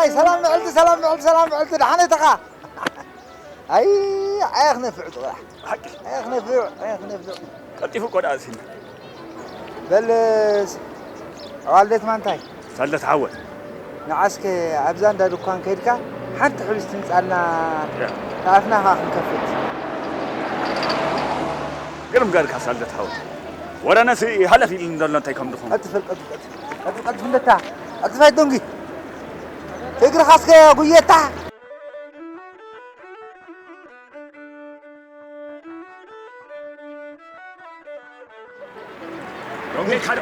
ኣይ ሰላም ምዕልቲ፣ ሰላም ምዕልቲ፣ ሰላም ምዕልቲ፣ ደሓን ኢኻ? ኣይ ኣየኽነፍዕ ጥራሕ። ሓቂ። ኣየኽነፍዕ፣ ኣየኽነፍዕ። ቀልጢፉ እኮ ደኣ ኣእሲኒ። በልስ ኣዋልደት ማንታይ? ሳልደት ሓወ። ንዓስከ ኣብዛ እንዳ ድኳን ከይድካ ሓንቲ ሕብስቲ ምጻልና፣ ያ። ተኣፍና ኸኣ ክንከፍት። ግርም ገርካ ሳልደት ሓወ። ወረነሲ ሃለፍ ኢሉኒ ዘሎ እንታይ ከም ድኹም። ቀልጥፍ፣ ቀልጥፍ፣ ቀልጥፍ፣ ቀልጥፍ፣ ቀልጥፍ እንደታ። ቀልጥፍ ኣይትደንጊ። እግርኻስከ ጉየታ። ዶንጌ ካዶ።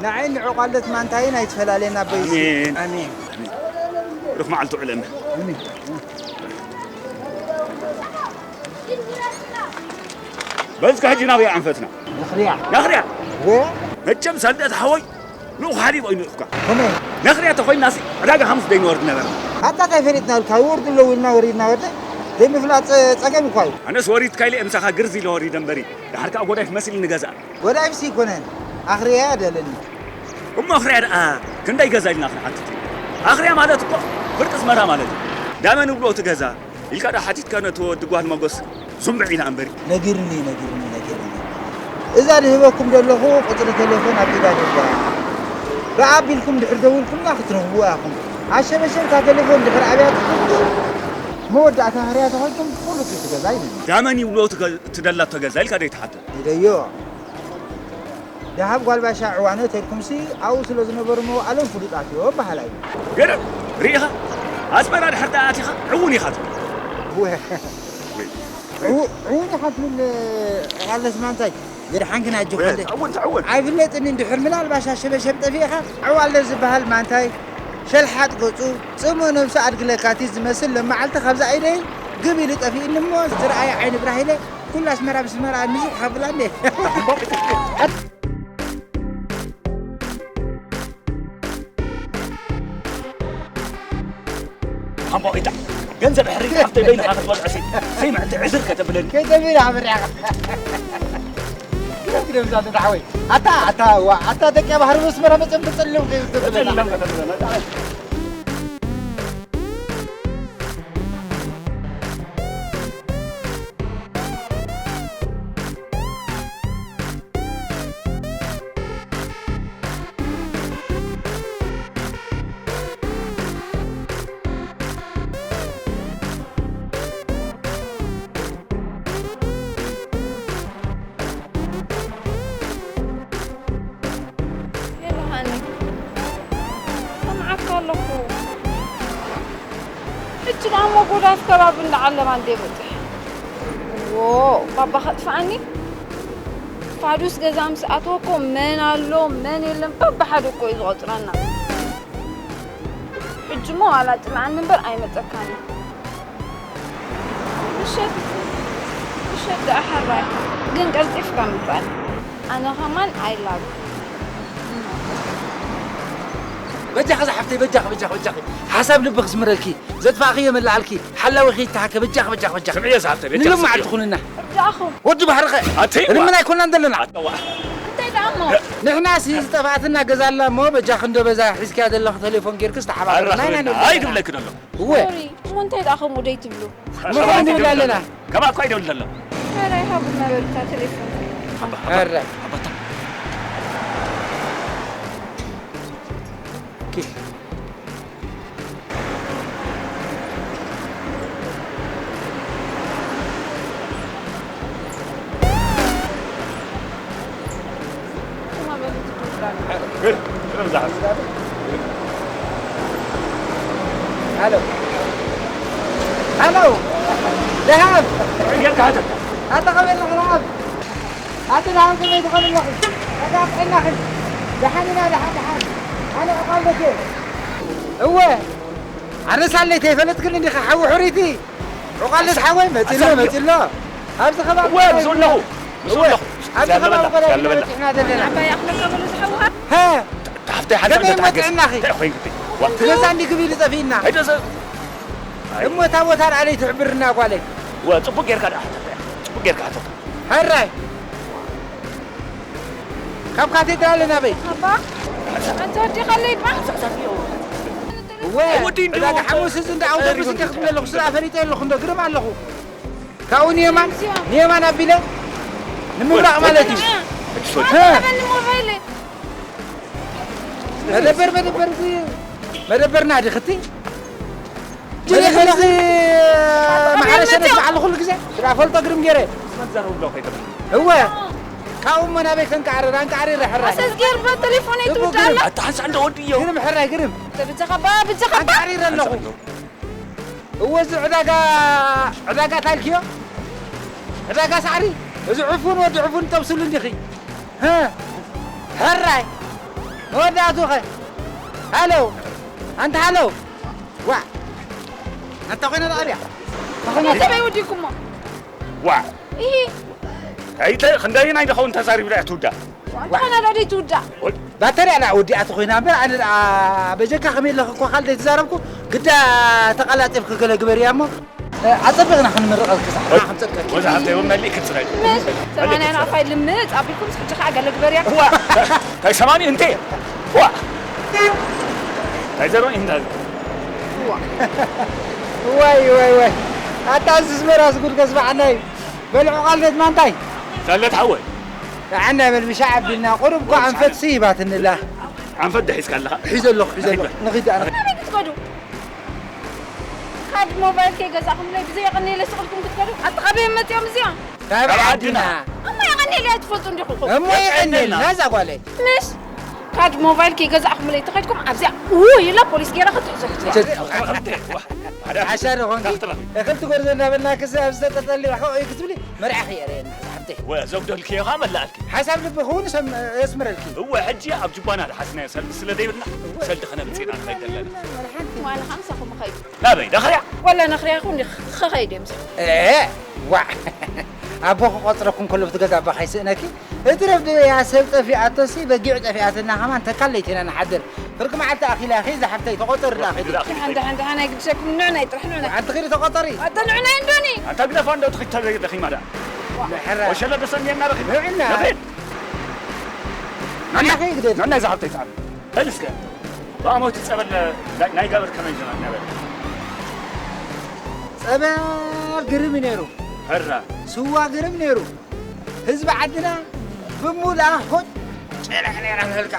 ንዓይ ንዕቋለት ማንታይን ኣይትፈላልየና ኣበይ። ኣሜን። ኣሜን። ኣሜን። ሩኽ መዓልቲ ውዕለና። ኣሜን። በዝካ ሕጂ ናበይ ኣንፈትና? ነኽርያ። ነኽርያ? ወ? መቸም ሳልደት ሓወይ ንኡ ሓሪብ ኣይንእፍካ። ከመይ? ነኽርያ ተኾይናሲ ዕዳጋ ሓሙስ ደይንወርድ ነበርና። ኣታ እንታይ ፈሊጥና ኢልካ ይወርዱ ኣለዉ ኢልና ወሪድና ወደ ዘይምፍላጥ ጸ-፣ ጸገም እኳ እዩ። ኣነስ ወሪድካ ኢለ ምሳኻ ግርዝ ኢለ ወሪደ እምበሪ፣ ደሓር ከኣ ጎዳይፍ መሲልኒ ገዛእ። ጎዳይፍሲ ኣይኮነን፣ ኣኽርያ እያ ደለኒ። እሞ ኣኽርያ ደኣ ክንደይ ገዛ ኢልና ክንሓትት ኢና? ኣኽርያ ማለት እኮ ፍርቂ ኣስመራ ማለት እዩ። ዳመን ይብሎ እቲ ገዛ። ኢልካ ዶ ሓቲትካ ነቲ ወዲ ጓል መጎስ ሱምብዕ ኢላ እምበሪ። ነጊርኒ፣ ነጊርኒ፣ ነጊርኒ። እዛ ዝህበኩም ዘለኹ ቁጽሪ ቴሌፎን ኣብ ኢዳ ነይራ። ብኣ ኣቢልኩም ድሕር ደዊልኩምላ ክትረኽብዋ ኢኹም። ኣሸበሸብ እታ ቴሌፎን ድሕር ኣብያትኩም መወዳእታ ህርያ ተኾይንኩም ኩሉ እቲ ገዛ ይብል። ዳመን ይብሎ እቲ ገ-፣ እቲ ደላቶ ገዛ ኢልካ ዶ ይትሓተት? ኢለዮ። ደሃብ ጓል ባሻ ዕዋነ ተልኩምሲ ኣብኡ ስለ ዝነበሩ መዋእሎም ፍሉጣት እዮም በሃላይ። ገረብ ርኢኻ ኣስመራ ድሕር ደኣ ኣቲኻ ዕዉን ኢኻ ትብል። እወ። ወይ። ዕዉ-፣ ዕዉን ኢኻ ትብል። ቃለስ ማንታይ ገድሓንክን ኣጆኻ ወይ፣ እንደ ትዕውን፣ ትዕውን። ኣይፍለጥን እንድሕር ምናልባሽ ኣሸበሸብ ጠፊእኻ ዕዋለ ዝበሃል ማንታይ ሸልሓጥ ገጹ ጽምኦ ነብሱ ኣድግለካቲ ዝመስል ለመዓልቲ ካብዛ ኢደይ ግብ ኢሉ ጠፊእኒ እሞ ዝረኣየ ዓይኒ ብራህ ኢለ ኩሉ ኣስመራ ብስመራ ንዝሕ ከብላ እንዴ። ሓምቦ ኢታ ገንዘብ ሕሪ ካብተይ በይንኻ ክትበልዖ ሲ ስምዕ ትዕዝር ከተብለኒ። ከይተብል ኣበሪያኻ። ክደብዛ ተዳሕወይ። ኣታ፣ ኣታ፣ ዋ፣ ኣታ ደቂ ኣባህር መስመራ መጸም ተጸልም ከይተብለና። ተጸልም ከተብለና። ሄሎ ሃኒ፣ ሰምዓካ ኣለኹ። ሕጂ ደኣ እሞ ጎዳፍ ከባቢ እንዳ ዓለባ እንደ በጽሕ። ዎ፣ ባባ ከጥፍኣኒ? ፋዱስ ገዛ ምስ ኣተወ እኮ መን ኣሎ መን የለን በብሓደ እኮ እዩ ዝቖጽረና። ሕጂ እሞ ዋላ ጽልኣኒ እምበር ኣይመጸካን እዩ። ምሸት፣ ምሸት ደኣ ሓራይ። ግን ቀልጢፍካ ምጻእ። ኣነ ከማን I love you። በጃኺ ዝሓፍተይ፣ በጃኺ፣ በጃኺ፣ በጃኺ። ሓሳብ ልብኺ ዝምረልኪ፣ ዘጥፋእኽዮ መላኣልኪ፣ ሓላዊኺ ይተሓከ፣ በጃኺ፣ በጃኺ፣ በጃኺ። ስምዒ እያ ዝሓፍተይ፣ በጃኺ ንሎሚ ስምዒ መዓልቲ እያ። ኩንና። ርዳእኹም። ወዲ ባሕርኸ። ኣተይ እልምና ኣይኮናን ዘለና። ኣተዋ። እንታይ ደኣ እሞ? ንሕናሲ ዝጠፍኣትና ገዛ ኣላ እሞ፣ በጃኺ እንዶ በዛ ሒዝክያ ዘለኺ ቴሌፎን ጌርክስ ተሓባበርና ኢና ኣራኽበና። ንብል ዘለና። ኣይድብለኪ ደሎ። እወ። ሶሪ፣ እሞ እንታይ ደኣ ከምኡ ደይ ትብሉ? ምዃን ንብል ኣለና። ከማን እኳ ኣይደውል ዘሎ። ኧረ ይሃቡ ነበሩታ ቴሌፎን። ኣባ፣ ኣባ፣ ኣረ። ኣባታ። ኪድ። ሃሎ። ሃሎ። ደሃብ። ኣታ ኸመይ ኣለኻ ደሃብ? ኣቲ ደሃብ ከመይ ትኾን ኣለኺ? ኣታ ጥዕናኺ? ደሓን ኢና፣ ደሓን፣ ደሓን። ኣነ ዕቋለቴ። እወ። ኣነ ሳለይ ተይፈለጥክኒ እንዲኻ ሓዊ ሕሪቲ? ዕቋለት ሓወይ መጺሎ፣ ሓሳብ መጺሎ። ኣብዚ ከባቢ እወ፣ ምስ ወለኹ፣ ምስ እወ፣ ወለኹ። ኣብዚ ያለ ከባቢ በላ፣ ቆልዓ ያለ ኢና በላ። በጺሕና ዘለና። ዓባይ ኣኽለካ በሎ ዝሓውኻ? ሃ? ሃፍተይ ሓንሳብ ከመይ እንተተሓገስ። መጥዕናኺ? እንታይ ኮይንኪ? ዋ። እቲ ገዛ እንዲ ግቢ ኢሉ ጠፊእና። ኣይደ ዘ-፣ ኣይ። እሞ እታ ቦታ ርኣለይ ትሕብርና ጓለይ። ወ-፣ ጽቡቅ ጌርካ ደኣ ሓተታ። ጽቡቅ ጌርካ ሓተታ። ሕራይ። ካብ ካቴድራል ናበይ? ኣባ? ኣንተ ወዲኻ ኣለይ ባ ወይ ወዲ እንዲ ዕዳጋ ሓሙስ እዚ እንዳ ኣውቶቡስ እንዲ ክትብል ኣለኹ ስራ ፈሊጠ ኣለኹ እንዶ ግርም ኣለኹ ካብኡ ንየማን ንየማን ኣቢለ ንምብራቕ ማለት እዩ ኣበኒ ሞባይል መደበር መደበር እዚ መደበርና ድኽቲ ጅለኸለኺ ማሕረሸነት በዓል ኩሉ ግዜ ስራ ፈልጦ ግርም ገይረ እወ ካብኡ እሞ ናበይ ከንቃዕርር ኣንቃዕሪረ ሕራይ ኣሰስ ገይርባ ቴሌፎነይ ትውዳላ ኣታ ሓንሳ እንደ ወዲ እዮ ግርም ሕራይ ግርም ብጀኻ ባ ብጀኻ ባ ኣንቃዕሪረ ኣለኹ እወ እዚ ዕዳጋ ዕዳጋ ታልክዮ ዕዳጋ ሳዕሪ እዚ ዕፉን ወዲ ዕፉን ጠብስሉ እንዲኺ ህ? ሕራይ መወዳእቱ ኸ ሃለው ኣንታ ሃለው ዋ ኣንታ ኮይነ ጣብያ ሰበይ ወዲኩሞ ዋ ይሂ ኣይተ ክንደይ ናይ ደኸውን ተዛሪብና እያ ትውዳ እንተኾነ ዶ ደይ ትውዳእ ባተርያ ደኣ ወዲኣ ተኾይና እምበር ኣነ ደኣ በጀካ ከመይ ኣለኺ እኳ ካልደይ ተዛረብኩ ግዳ ተቐላጢፍኪ ገለ ግበርያ እሞ ኣጸቢቕና ክንምርቐልኪ ዛዕባ ከም ጸድቀኪ ወዛ ሃብተ እውን መሊእ ክትፅረግ ሰማንያ ንኣፋይ ልምፅ ኣቢልኩም ሕጂ ከዓ ገለ ግበርያ ዋ እንታይ ሰማኒ እንተ ዋ እንታይ ዘሮ እንዳ ዋይ ዋይ ዋይ ኣታ ዝዝመራስ ጉድ ከስማዓና እዩ በልዑ ቃል ቤት ማንታይ ሰለት ሓወይ ዓና በል ምሻ ዓቢልና ቁሩብ እኮ ኣንፈት ስይባትንላ ኣንፈት ደሒዝካ ኣለኻ ሒዘ ኣለኹ ሒዘ ኣለኹ ንኺድ ኣነ ኣበይ ክትከዱ ካድ ሞባይል ከይገዛእኹምለይ ብዘይ የቐኒለ ስቕልኩም ክትከዱ ኣተኻበዮም መፂኦም እዚኦም ካብ ዓድና እሞ የቐኒለ ትፈልጡ እንዲኹም እሞ የቐኒልና እዛ ጓለይ ምስ ካድ ሞባይል ከይገዛእኹምለይ ተኸድኩም ኣብዚኣ ው ኢላ ፖሊስ ገይራ ክትሕዞ ክትብል ሓሻ ዶ ኾንኪ እኽልቲ ጎርዞ እናበልና ክስ ኣብ ዝተጠልጠሊ ሓቆ እዩ ክትብሊ መርዓኺ የርእየና ሓብተይ ዘጉደልክዮ ኸዓ መላእልኪ ሓሳብ ልቢ ክውን የስምረልኪ እወ ሕጂ ኣብ ጅባና ዝሓስናዮ ሰልዲ ስለ ዘይብልና ሰልዲ ከነምፅእና ንኸይድ ዘለና ዋላ ሓምሳኹም ኸይዱ ናበይ ዳኽርያ ወላ ነኽርያኹም ክኸይድ እዮም ዋ ኣቦ ክቆፅረኩም ከሎ ብትገዛ ኣባ ካይስእነኪ እትረፍ ድበያ ሰብ ጠፊኣቶሲ በጊዕ ጠፊኣትና ከማን ተካል ለይቴና ንሓድር ፍርቂ መዓልቲ ኣኺላ ኺ ዝሓፍተይ ተቆፀሩ ድኣ ኺ ደሓን ደሓን ደሓን ኣይግድሸኩም ንዕናይ ጥራሕ ንዕናይ ኣንቲ ኺዲ ተቆፀሪ ኣተ ንዕናይ እንዶኒ ኣንታ ግደፋ እንዶ ትኺድ ተዘይግደኺ ማዳ ንሕረ ወሸለ ደሰ እኒአና ረኺብ ንዕና ነፌድ ንዓኺ ግደፍ ንዕና ዝሓፍተይ ፃዕዱ በል እስከ ብኣሞት ጸበል ናይ ጋብር ከመይ ዝና ነበረ ጸበል ግርም ነይሩ ሕራ ስዋ ግርም ነይሩ ህዝቢ ዓድና ብሙላ ሆጭ ጨራሕ ነይራ ንህልካ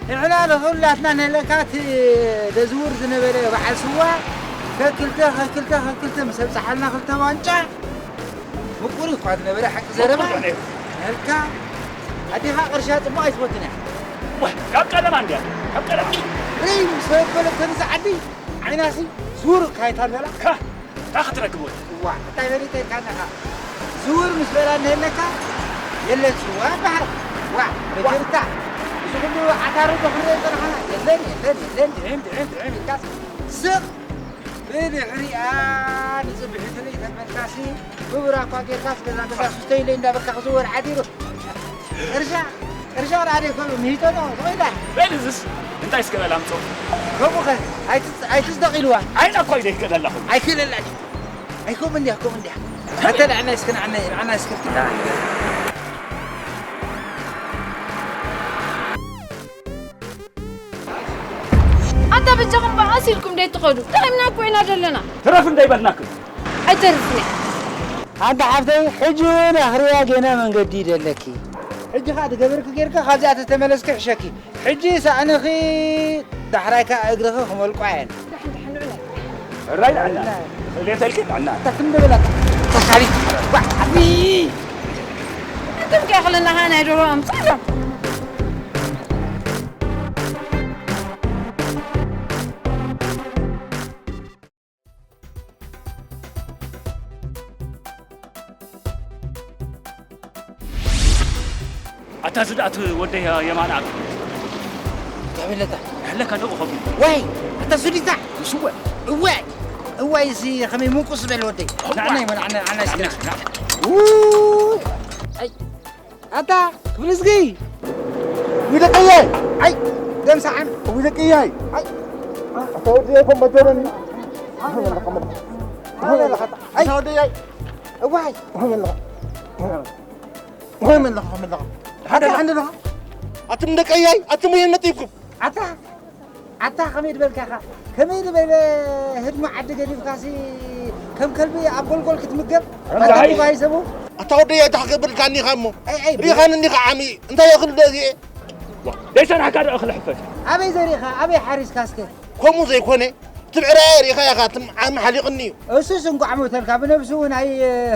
ንሕና ንኹላትና ንህለካ እቲ ደዝውር ዝነበረ በዓል ስዋ ከክልተ ከክልተ ከክልተ ምስ ኣብፀሓልና ክልተ ዋንጫ ምቁር እኳ ዝነበረ ሓቂ ዘረባ ንህልካ ኣዴኻ ቅርሻ ፅቡቅ ኣይትፈቱን እያ ካብ ቀደማ እንድያ ካብ ቀደማ ርይ ምስ በለተን እዚ ዓዲ ዓይናሲ ዙር ካይታ ነላ ታ ክትረክብ ወዲ እዋ እንታይ በሊተ ኢልካ ኣለኻ ዝውር ምስ በላ እንሄለካ የለን ስዋ በሃል ዋ በጀርታ እዚ ኩሉ ዓታሩ ዶ ክንርኢ ዝፀናሕና የለን የለን የለን ድዒም ድዒም ድዒም ኢልካ ስቕ ብድሕሪኣ ንፅብሒ ትርኢ ተመልካሲ ብብራኳ ጌርካ ስገዛ ገዛ ሱስተይለይ እንዳበልካ ክዝወር ዓዲሩ ቅርሻ ቅርሻ ራዴ ኮሉ ሚቶ ነው ኮይዳ በል እዝስ እንታይ እስከ በል ኣምፅኦ ከምኡ ኸ ኣይትስደቕ ኢልዋ ዓይና እኮ ኢለ ይከደላኹ ኣይክለላ ኣይኮም እንዲያ ኮም እንዲያ ኣተ ንዓና እስከ ንዓና ንዓና እስከ ኣታ በጃኹም በኣስ ኢልኩም ደይ ትኸዱ ደኺምና እኮ ኢና ዘለና ትረፍ እንዳይበልናክም ኣይተርፍኒ ኣንታ ሓፍተይ ሕጂ እውን ኣኽርያ ጌና መንገዲ ይደለኪ ሕጂ ኸዓ ዝገበርኪ ጌርካ ካብዚኣ ተተመለስኪ ሕሸኪ ሕጂ ሳእንኺ ዳሕራይ ከዓ እግርኺ ክመልቋ እየን ራይ ንዕና ሌተልኪ ንዕና እታ ክንደ በላ ተካሊት ዓቢ ኣንተም ከይኽልናኻ ናይ ዶሮ ኣምፅእሎም ኣታ ዝዳእት ወደይ የማን ኣብ ተብለታ ያለካ ደው ኸፊ ወይ ኣታ ሱዲታ ንስወ እወ እወ እዚ ከመይ ምንቁስ በል ወደይ ናዕናይ መናዕና ዓና ስከና ኣታ ክብልዝጊ ዊደቀያይ ኣይ ደምሳዓን ዊደቀያይ ኣታ ወደይ ኮም በጀረኒ ኣታ ወደይ እዋይ ወይ መለኻ ወይ መለኻ ሓደ ሓደ ለኻ ኣቱም ደቀያይ፣ ኣቱም ወየን ነጢፍኩም። ኣታ ኣታ ከመይ ዝበልካ ኢኻ? ከመይ ዝበለ ህድሞ ዓዲ ገዲፍካሲ ከም ከልቢ ኣብ ጎልጎል ክትምገብ? ከምዚ ኣታ ኣይሰቡ? ኣታ ወደይ ኣይታ ክገብር ኢልካኒ ኢኻ እሞ። ኣይ፣ ኣይ፣ ሪኻኒ እንዲኻ ዓሚ፣ እንታይ የኽል ደዚኤ? ዋ፣ ዘይሰራሕካ ዶ እኽሊ ሕፈሽ? ኣበይ ዘሪኻ? ኣበይ ሓሪስካ እስከ? ከምኡ ዘይኮነ፣ ትብዕራየ ሪኻ ኢኻ፣ ትም ዓሚ ሓሊቕኒ እዩ። እሱስ እንቋዕ ሞተልካ፣ ብነብሱ እውን ኣይ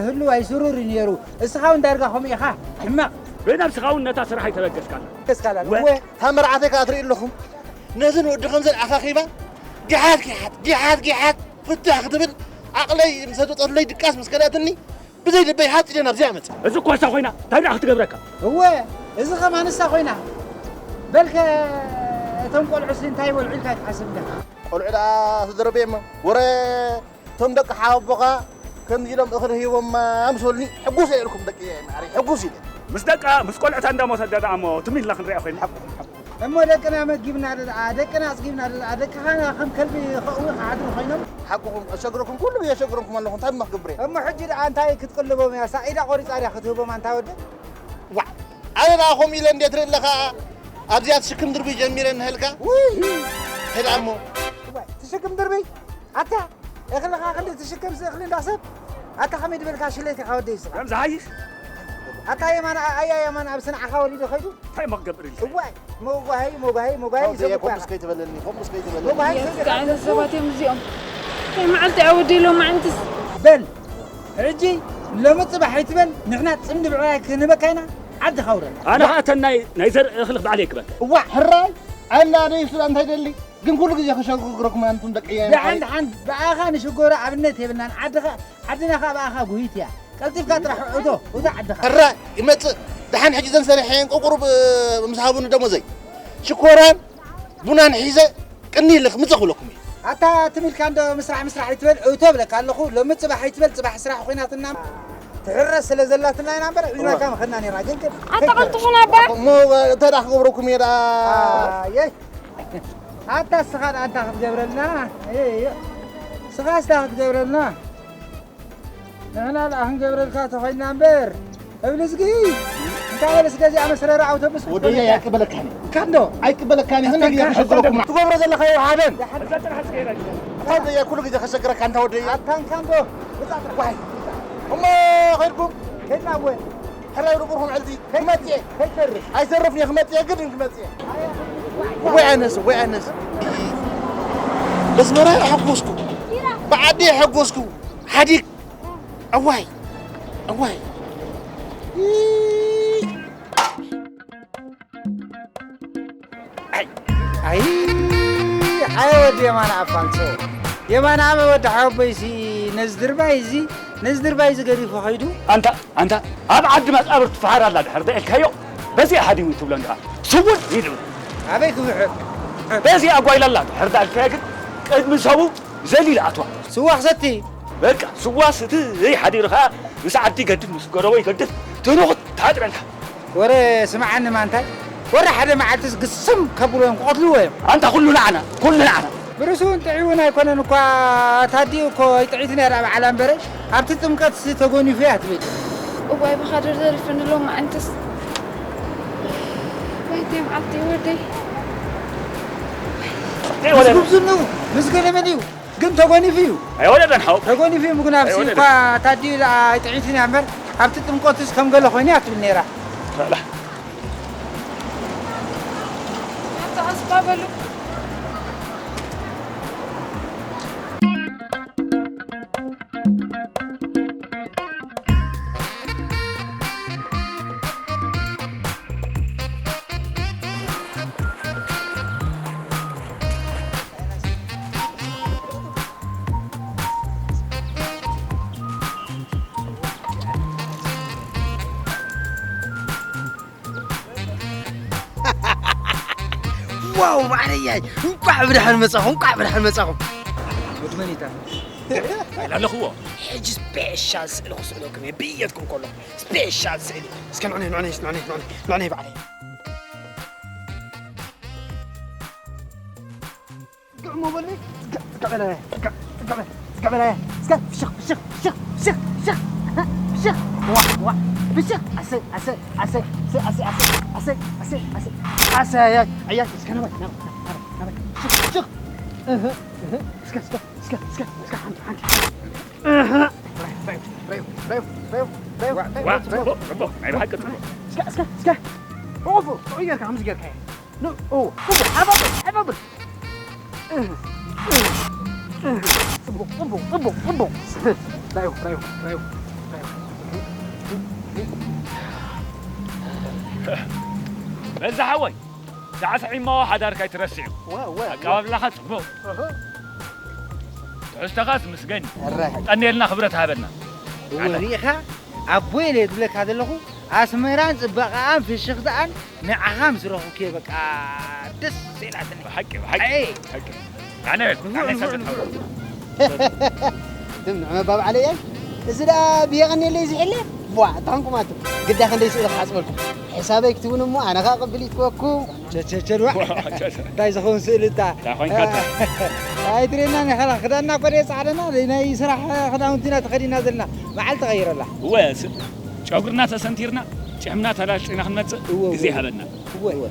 ህሉ ኣይስሩር እዩ ነይሩ። እስኻ እውን ዳርጋ ከምኡ ኢኻ፣ ሕማቕ። ብነብስኻ እውን ነታ ስራሕ ኣይተበገስካን። እስካላ፣ ወ- እወ። እታ መርዓተይ ከኣ ትርኢ ኣለኹም። ነዝን ወዲ ከምዘን ኣኻኺባ፣ ጊሓት፣ ጊሓት፣ ጊሓት፣ ጊሓት፣ ፍትሕ ክትብል፣ ዓቕለይ ምስ ተጠርለይ ድቃስ ምስ ከልኣትኒ፣ ብዘይ ልበይ ሃጽ ኢለ ናብዚኣ መጽእ። እዚ እኮ እሳ ኮይና፣ እንታይ ደኣ ክትገብረካ? እወ፣ እዚ ኸማን እሳ ኮይና። በልከ፣ እቶም ቆልዑሲ እንታይ ይበልዑ ኢልካ ትሓስብ ደኣ? ቆልዑ ደኣ ተደረበ እሞ፣ ወረ፣ እቶም ደቂ ሓወቦኻ ከምዚ ኢሎም እኽሊ ሂቦማ ምስ በሉኒ፣ ሕጉስ እየ ኢልኩም ደቂ እየ፣ ማዕረይ፣ ሕጉስ ኢለ። ምስ ደቃ፣ ምስ ቆልዕታ እንዳሞተ ደኣ እሞ፣ ትም ኢልና ክንሪኣ ኮይና። እሞ ደቅና መጊብና ደኣ፣ ደቅና ኣጽጊብና ደኣ፣ ደቅኻ ከም ከልቢ ከእዊ ክሓድሩ ኮይኖም። ሓቅኹም፣ ኣሸግረኩም፣ ኩሉ ግዜ ኣሸግረኩም ኣለኹ፣ እንታይ እሞ ክገብር እየ? እሞ ሕጂ ደኣ እንታይ ክትቅልቦም እያ? ሳዒዳ ቆሪጻ ድያ ክትህቦም ኣንታ ወዲ? ዋዕ! ኣነ ደኣ ከምኡ ኢለ እንዴ ትርኢ ኣለኻ፣ ኣብዚኣ ትሽክም ድርቢ ጀሚረ ንህልካ። ውይ! እንታይ ደኣ እሞ? ዋይ፣ ትሽክም ድርቢ? ኣታ፣ እኽልኻ ክንዲ ትሽከምሲ እኽሊ እንዳ ሰብ? ኣታ፣ ከመይ ዝበልካ ሽለት ኢኻ ወደይ ስኻ? ከም ዝሃይሽ? ኣታ፣ የማን፣ ኣያ የማን ኣብ ስንዓኻ ወሊዱ ኸይዱ? እንታይ እሞ ክገብር ኢልካ? እዋይ፣ መጓሂ፣ መጓሂ፣ መጓሂ፣ ከምኡ ዘጉባኻ። ከምኡስ ከይትበለኒ፣ ከምኡስ ከይትበለኒ። መጓሂ፣ የስቃዕኒ ዘጉባኻ። ሰባት እዮም እዚኦም። እንታይ መዓልቲ እያ ወደይ ሎማዓንትስ? በል፣ ሕጂ ሎሚ ጽባሕ ኣይትበል፣ ንሕና ጽምዲ ብዕራይ ክንህበካ ኢና፣ ዓዲ ኻውረና። ኣነ ኸኣ እተን ናይ፣ ናይ ዘርኢ እኽሊ ባዕለይ ክበል። እዋዕ፣ ሕራይ፣ ኣና ደይ ሱዳን እንታይ ደሊ? ግን ኩሉ ግዜ ከሸግረኩም ኣንቱም ደቂ እያ ደሓን፣ ደሓን፣ ብኣኻ ንሽጎራ ኣብነት የብልናን። ዓድኻ፣ ዓድና ኸኣ ብኣኻ ጉሂት እያ። ቀልጢፍካ ጥራሕ እቶ፣ እቶ ዓድኻ። ሕራይ፣ ይመጽእ። ደሓን ሕጂ ዘን ሰሪሐን ቁቁሩብ ምስ ሃቡኒ ደሞዘይ። ሽኮራን ቡናን ሒዘ ቅኒ ኢለ ክምጽእ ክብለኩም እየ። ኣታ ትም ኢልካ እንዶ ምስራሕ ምስራሕ ኣይትበል፣ እቶ እብለካ ኣለኹ። ሎሚ ጽባሕ ኣይትበል፣ ጽባሕ ስራሕ ኮይናትና። ትሕረስ ስለ ዘላትና ኢና እምበር፣ ሒዝናካ እዋ። ምኸድና ነይርና። ግን ከ-፣ ኣታ ቀልጥፉና እባ። እሞ፣ እንታይ ደኣ ክገብረኩም እየ ደኣ? ኣየይ። ኣታ እስኻ ደኣ እንታይ ክትገብረልና? እየ፣ እየ። እስኻስ እንታይ ክትገብረልና? ንሕና ደኣ ክንገብረልካ ተኾይንና እምበር፣ እብሊ እዝጊ፣ እንታይ በለ እስከ እዚኣ መስረራ ኣውቶቡስ ወደየ ክትኮን እያ። ኣይቅበለካን እየ። እንካ እንዶ። ኣይቅበለካን እየ። ክንደይ ግዜ ከሸግረኩም። ትገብሮ ዘለኻ ይውሃበን። እዛ ጥራሕ እስከ ኢላ። እንታይ ወደየ ኩሉ ግዜ ከሸግረካ እንታ ወደየ። ኣታ እንካ እንዶ። ውጻእ ጥራሕ። ዋይ። እሞ ከይድኩም? ከይድና እወ። ሕራይ ርቁርኩም ዕልቲ። ከይድ-፣ ክመጽእ እየ። ከይትተርፍ። ኣይተርፍን እየ፣ ክመጽእ እየ፣ ግድን ክመጽእ እየ። ወይ ኣነስ፣ ወይ ኣነስ። በስመራ የሐጎስኩ። ብዓዲ የሐጎስኩ። ሓዲግ። እዋይ፣ እዋይ። ኣይ፣ ኣይ፣ ኣይ ወዲ የማነ ኣፋልሶ። የማነ ኣበ ወዲ ሓወቦይሲ ነዚ ድርባይ እዚ፣ ነዚ ድርባይ እዚ ገዲፉ ኸይዱ። ኣንታ፣ ኣንታ፣ ኣብ ዓዲ መጻብር ትፈሓር ኣላ ድሕር ደኤልካዮ፣ በዚ ሃዲሙ ትብሎ እንዲኻ። ስውን ይድብር። ኣበይ ክውሕድ? በዚ ኣጓይላ ኣላ ድሕር ደኣልካዮ ግን፣ ቅድሚ ሰቡ ዘሊሉ ኣትዋ። ስዋ ክሰቲ። በቃ፣ ስዋ ስትይ ሓዲሩ ኸኣ ምስ ዓዲ ይገድፍ፣ ምስ ጎረቦ ይገድፍ፣ ትንኹት ታጥረልካ። ወረ ስምዓኒ ማንታይ፣ ወረ ሓደ መዓልትስ ግስም ከብልዎ እዮም፣ ክቐትልዎ እዮም። ኣንታ ኩሉ ንዓና፣ ኩሉ ንዓና። ብርእሱ እውን ጥዑይ እውን ኣይኮነን እኳ፣ ታዲኡ እኮ ኣይጥዕይትን እያ ደኣ በዓላ እምበረ፣ ኣብቲ ጥምቀትሲ ተጎኒፉ እያ ትብል። እዋይ ብኻ ደርደሪፍኒ ሎማዓንትስ። ወይተይ መዓልቲ ወደይ። ምስ ጉብዝንኡ፣ ምስ ገለመሊኡ። ግን ተጎኒፉ እዩ። ኣይወለደን ሓው። ተጎኒፉ እዩ፣ ምጉናፍሲ ኣይወለደን። እኳ ታዲኡ ደኣ ኣይጥዒትን እያ እምበር፣ ኣብቲ ጥምቀቱስ ከም ገለ ኮይኑ እያ ትብል ነይራ። ኣላ። ኣታ ኣስባ በሉ። ዋው፣ ማዕረያይ፣ እንቋዕ ብደሓን መጻኹም፣ እንቋዕ ብደሓን መጻኹም። ወዲ መን እዩ እታ? ኢለ ኣለኹዎ። ሕጂ ስፔሻል ስእሊ ክስእለኩም እየ፣ ብየትኩም ከሎ። ስፔሻል ስእሊ። እስከ ንዕነይ፣ ንዕነይ፣ ንዕነይ፣ ንዕነይ፣ ንዕነይ ባዕለይ። ግዕሞ በለይ፣ ግዕ፣ ግዕ በለይ፣ ግዕ፣ ግዕ በለይ፣ ግዕ በለይ። እስከ ፍሽኽ፣ ፍሽኽ፣ ፍሽኽ፣ ፍሽኽ፣ ፍሽኽ። ፍሽኽ! ዋ፣ ዋ! ፍሽኽ! ኣሰይ፣ ኣሰይ፣ ኣሰይ፣ ኣሰይ፣ ኣሰይ፣ ኣሰይ፣ ኣሰይ፣ ኣሰይ፣ ኣሰይ፣ ኣሰይ፣ ኣሰይ፣ ኣያ፣ ኣያ፣ እስከ ናባይ፣ ናባይ፣ ናባይ፣ ናባይ፣ ናባይ። ሽኽ፣ ሽኽ! እህ፣ እህ፣ እስከ፣ እስከ፣ እስከ፣ እስከ፣ እስከ፣ ሓንቲ፣ ሓንቲ። እህ! ራዩ፣ ራዩ፣ ራዩ፣ ራዩ፣ ራዩ፣ ዋ፣ ራዩ፣ ዋ፣ ራዩ፣ ጽቡቕ፣ ጽቡቕ፣ ናይ ብሓቂ ጽቡቕ። እስከ፣ እስከ፣ እስከ! ኦፍ፣ ጥዑይ ጌርካ፣ ከምዚ ጌርካ። ኖ፣ ኦ፣ ጽቡቕ፣ ሓፍ ኣብል፣ ሓፍ ኣብል። ጽቡቕ፣ ጽቡቕ፣ ጽቡቕ፣ ጽቡቕ። ራዩ፣ ራዩ፣ ራዩ፣ ራዩ። በዛ ሓወይ፣ ሳዕስዒ እሞ ሓዳርካ ኣይትረስዕ። ወ፣ ወ፣ ወ። ኣቀባብላኻ ጽቡቕ። እህ። ትሕዝቶኻ ዝምስገን እዩ። ሕራይ። ቀንየልና፣ ክብረት ሃበና። እወ፣ ሪኢኻ ኣቦይ ኢለ ዝብለካ ዘለኹ፣ ኣስመራን ጽባቐኣን ፍሽኽታኣን ንዓኻ ምስ ረኹብኩ እየ በቃ ደስ ኢላትኒ። ብሓቂ፣ ብሓቂ፣ ኣይ። ብሓቂ። ኣነ፣ ኣነ ሰብ ተታውራ። ትም ንዕመ ባብ ዓለየ፣ እዚ ደኣ ብየቐንየለይ ዝሕለ፣ ቧ፣ እታ ኾንኩም ኣቱም። ግዳ ክንደይ ስእሊ ክሓጽበልኩም። ሕሳበይ ክትብሉ እሞ፣ ኣነ ኸኣ ቅብል ይትወኩም። ቸቸቸ፣ ዋ። እንታይ ዝኸውን ስእሊ እታ? እንታይ ኾይንካ እታ? ኣይትርእየናን ኢኻ፣ ክዳንና እኮ ደይ ጻዕደና፣ ናይ ስራሕ ክዳውንቲ ኢና ተኸዲና ዘለና። መዓልቲ ቀይረላ። እወ፣ ስ-፣ ጨጉርና ተሰንቲርና፣ ጭሕምና ተላሊና ክንመጽእ እወ፣ ግዜ እወ። ሃበና። እወ፣ እወ።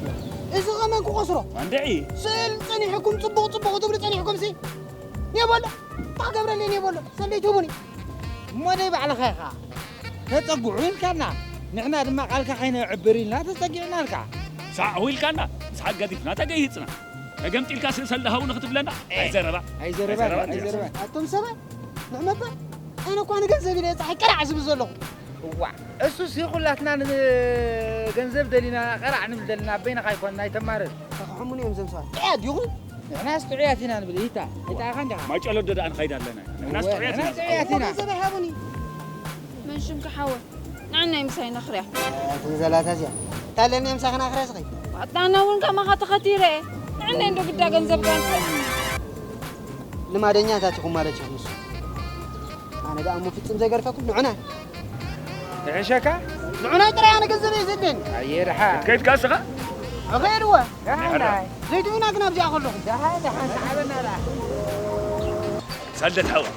እዚ ኸመን ክቆስሮ? እንድዒ። ስእል ጸኒሕኩም ጽቡቕ ጽቡቕ ትብሉ ጸኒሕኩም ሲ? የበሎ። እንታይ ክገብረለይ የበሎ። ሰለይ ትህቡኒ። እሞ ደይ ባዕልኻ ኢኻ። ተጸግዑ ኢልካና። ንሕና ድማ ቃልካ ከይነዕብር ኢልና ተጸጊዕናልካ። ሳዕ ኢልካና። ሳዕ ገዲፍና ተገይጽና። ተገምጢልካ ሲ ሰልዲ ሃቡኒ ክትብለና? ኤ፣ ኣይዘረባ። ኣይዘረባ፣ ኣይዘረባ። ኣይዘረባ። ኣቱም ሰባት፣ ንዕመባ፣ ኣነ እኳ ንገንዘብ ኢለ ጸሓይ ቀራዕ ዝብል ዘለኹ። እዋ፣ እሱስ ኩላትና ንገንዘብ ደሊና ቀራዕ ንብል ዘለና፣ ኣበይናኻ ኣይኮንና፣ ኣይተማረር። ተኽሕሙኒ እዮም ዘም ሰባት። ጥዑያት ዲኹም? ንሕናስ ጥዑያት ኢና ንብል፣ ኢታ። ኢታ ኢኻ እንዲኻ? ማጨሎ ዶ ደኣ ንኸይድ ኣለና? ንሕናስ እወ፣ ጥዑያት ኢና። ንሕና ጥዑያት ኢና። ገንዘብ ኣይሃቡኒ። መን ሽምካ ሓወይ? ንዓናይ ምሳይ ነኽርያ። ኣቲ ዘላታ እዚኣ። ታለኒ ምሳኺ ናኽርያ ስኺ? ኣታ ኣነ እውን ከማኻ ተኸቲረ። ንዓናይ እንዶ ግዳ ገንዘብ ጋንተ። ልማደኛታት ኢኹም ማለት ኢኹም ንሱ። ኣነ ደኣ እሞ ፍጹም ዘይገርፈኩም ንዑና። ይሕሸካ? ንዑና ጥራይ ኣነ ገንዘብ እየ ዘድልየኒ። ኣየ ደሓ። ከይድካ እስኻ? እኸይድወ። ደሓን ደሓን። ዘይትብና ግን ኣብዚኣ ከለኹም። ደሓን ደሓን፣ ሰዓበና ደኣ። ሳልደት ሓወይ፣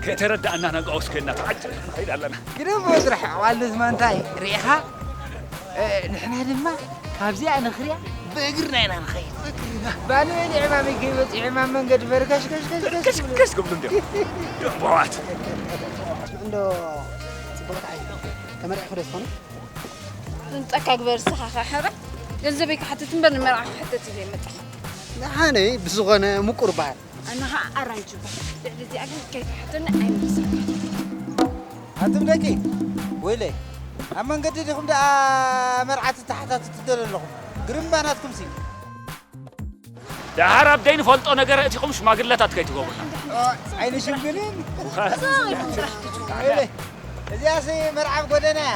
ከይተረዳእና ነጋውስ ኮይና ተዓጭ ንኸይድ ኣለና። ግደፎ ስራሕ፣ ዋልስ ማንታይ ርኢኻ? እ፣ ንሕና ድማ ካብዚኣ ንኽርያ ብእግርና ኢና ንኸይድ። ባኒ በሊዕና ከይበጺሕና ኣብ መንገዲ ፈርከሽከሽከሽከሽ ከሽከሽ ክብሉ እንዲዮም። ደንበዋት። እንዶ ጽቡቕ ተዓይ ተመሪዕኩ ዶ ትኾኑ? ዝምጸካ ግበር እስኻ ኸ ሕራይ። ገንዘበይ ክሓትት እምበር ንመርዓ ክሕተት ኢለ ይመጽእ። ንዓነይ ብዝኾነ ምቁር በሃል። ኣነ ኸኣ ኣራንጂ በሃል። ልዕሊ እዚኣ ግን ከይትሓተኒ ኣይምልሰካ። ኣቱም ደቂ ወይለይ፣ ኣብ መንገዲ ዲኹም ደኣ መርዓ ትተሓታትቱ ዘለኹም? ግርምባ ናትኩምሲ። ደሓር ኣብ ደይንፈልጦ ነገር ኣእቲኹም ሽማግለታት ከይትገብሩና። ኦ፣ ዓይኒ ሽምግልን። እዛ ኢኹም ስራሕ ትጅምሩ። ወይለይ፣ እዚኣሲ መርዓ ኣብ ጎደና እያ።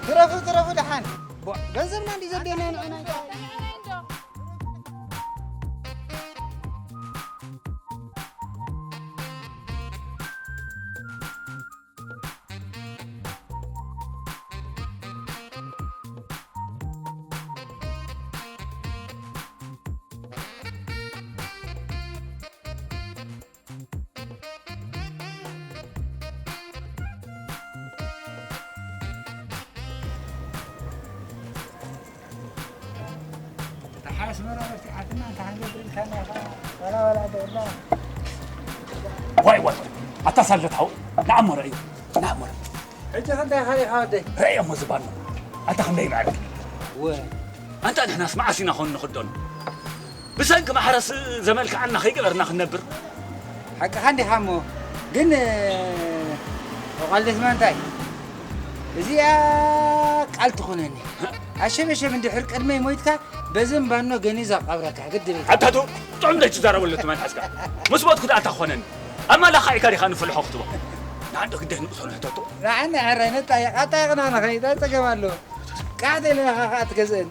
ትረፉ፣ ትረፉ ደሓን። ቦ፣ ገንዘብና እንዲ ዘድልየና ንዓና። ኣስመራ መፍትሓትና እንተ ሓንገድልካና ኢኻ። ዋላ ዋላ ደላ። ዋይ ዋይ ዋይ። ኣታ ሳልደት ሓው፣ ንኣሞ ርእዮ፣ ንኣሞ ርእዮ። ሕጂ ክንደይ ኢኻ ሪኢኻ ወደይ? ርእዮ እሞ ዝባኖ። ኣታ ክንደይ ይምዕርግ? ወ። ኣንታ ንሕናስ መዓስ ኢና ኾን ንኽደኑ? ብሰንኪ ማሕረስ ዘመልክዓና ከይገበርና ክንነብር። ሓቅኻ እንዲኻ እሞ፣ ግን፣ እ፣ ኦቓልደስ ማንታይ? እዚኣ ቃል ትኾነኒ። ኣሸበሸብ እንድሕር ቅድመይ ሞይትካ፣ በዚ እምባኖ ገኒ ዘቐብረካ፣ ግድን እዩ። ኣታ ቱ፣ ጥዑም ደይ ትዛረበሉ ትመን ሓዝካ። ምስ ሞትኩ ደኣ እንታይ ክኾነኒ? ኣማላኻዒካ ዲኻ ንፍልሖ ክትቦ? ንዓንዶ ግዳይ ንእሶ ንሕተቶ። ንዓና ሕራይ ነጣይቕ፣ ኣጣይቕና ንኸይድ፣ እንታይ ጸገም ኣለዎ? ቃዕደ ኢለ ኢኻ ኸኣ ትገዝእን።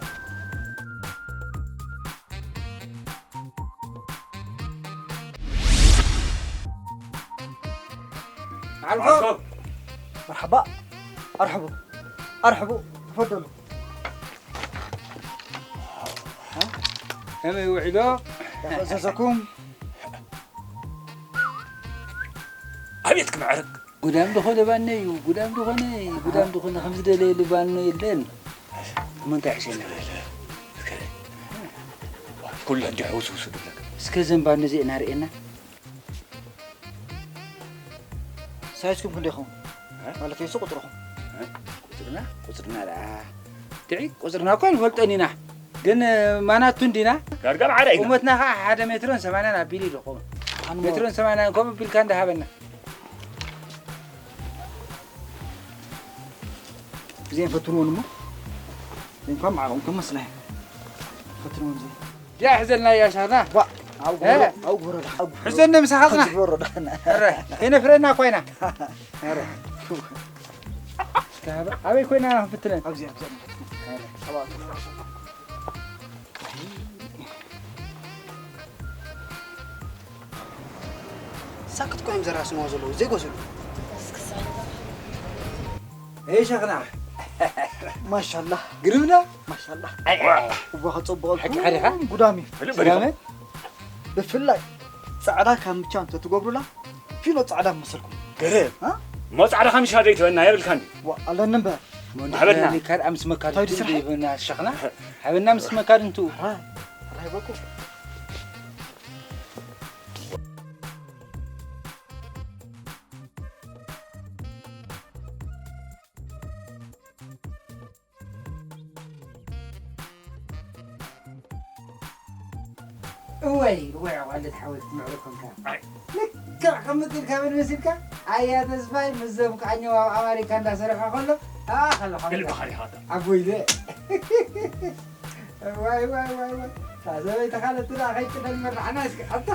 ዓልኮ። ዓልኮ። መርሓባ። ኣርሕቡ። ኣርሕቡ። ተፈደሉ። ከመይ ውዒሎ? ያፈዘዘኩም። ኣቤት ክምዕርግ። ጉዳም ዝኾነ ባነ እዩ፣ ጉዳም ዝኾነ፣ ጉዳም ዝኾነ ከም ዝደለየሉ ባኖ የለን። እሞ እንታይ ሕሸና? ኩሉ ሕጂ ሕውስውስ ዝብለካ። እስከ ዘን ባኖ እዚኤን ኣርእየና። ሳይዝኩም ክንደይ ይኸውን? ማለት እዩ ቁፅርኹም። ቁፅርና ቁፅርና ደኣ ትዒ ቁፅርና እኳ ንፈልጦን ኢና፣ ግን ማናቱ እንዲና። ዳርጋ ማዕረ ኢና። ቁመትና ከዓ ሓደ ሜትሮን ሰማንያን ኣቢሉ እዩ ዝኸውን። ሜትሮን ሰማንያን ከምኡ ቢልካ እንዳሃበና። እዚአን ፈትንዎን እሞ እዚአን እኳ ማዕረኦም ከም መስለሐ ፈትንዎን እዚአን ዲኣ ሕዘልና እያ ሻርና። ዋ፣ ኣብ እ? ጎሮ፣ ኣብ ጎሮ ዳ፣ ኣብ ጎሮ። ሕዘኒ ምሳኻትና። ኣብ ጎሮ ዳ። ኧረ፣ ከይነፍረና እኳ ኢና። ኧረ። እስከ ኣበ-፣ ኣበይ ኮይና ክንፍትነን? ኣብዚ፣ ኣብዚ፣ ኣብዚ። ኧረ። ሳክት ኮይኖም ዘራስንዎ ዘለዉ ዘይጎስሉ። እይ ሸኽና። ማሻላ። ግርምና። ማሻላ። እዋ ከጸብቐልኩም። ሓቂ ሓዲኻ? ጉዳሚ። ፍልጥ በሊኹም። ብፍላይ ጻዕዳ ካምቻ እንተትገብሩላ ፊኖ ጻዕዳ መሰልኩም። ገርም። እ? እሞ ጻዕዳ ካምቻ ደይትበና የብልካ እንዲ? ዋ፣ ኣለኒ እምበር። ሓበና። ካልኣ ምስ መካድንቱ እንታይ ድስራሕ? ዘይበና ሸኽና። ሓበና ምስ መካድንቱ። ራይ፣ ራይ በቁ። እወይ እወይ ኣዋልድ ሓወይ ክትምዕሩ ኮንካ። ኣይ። ልክዕ ከም ምጥልካ ምን መሲልካ? ኣያ ተስፋይ ምስ ዘብቃኘው ኣብ ኣማሪካ እንዳሰረሐ ከሎ ኣኸለኻ ግልብኻ ዲኻ? ኣቦይለ። ዋይ ዋይ ዋይ ዋይ። ታዘበይ ተኻለትና ከይጥደል መራሕና እስኪ ኣታ።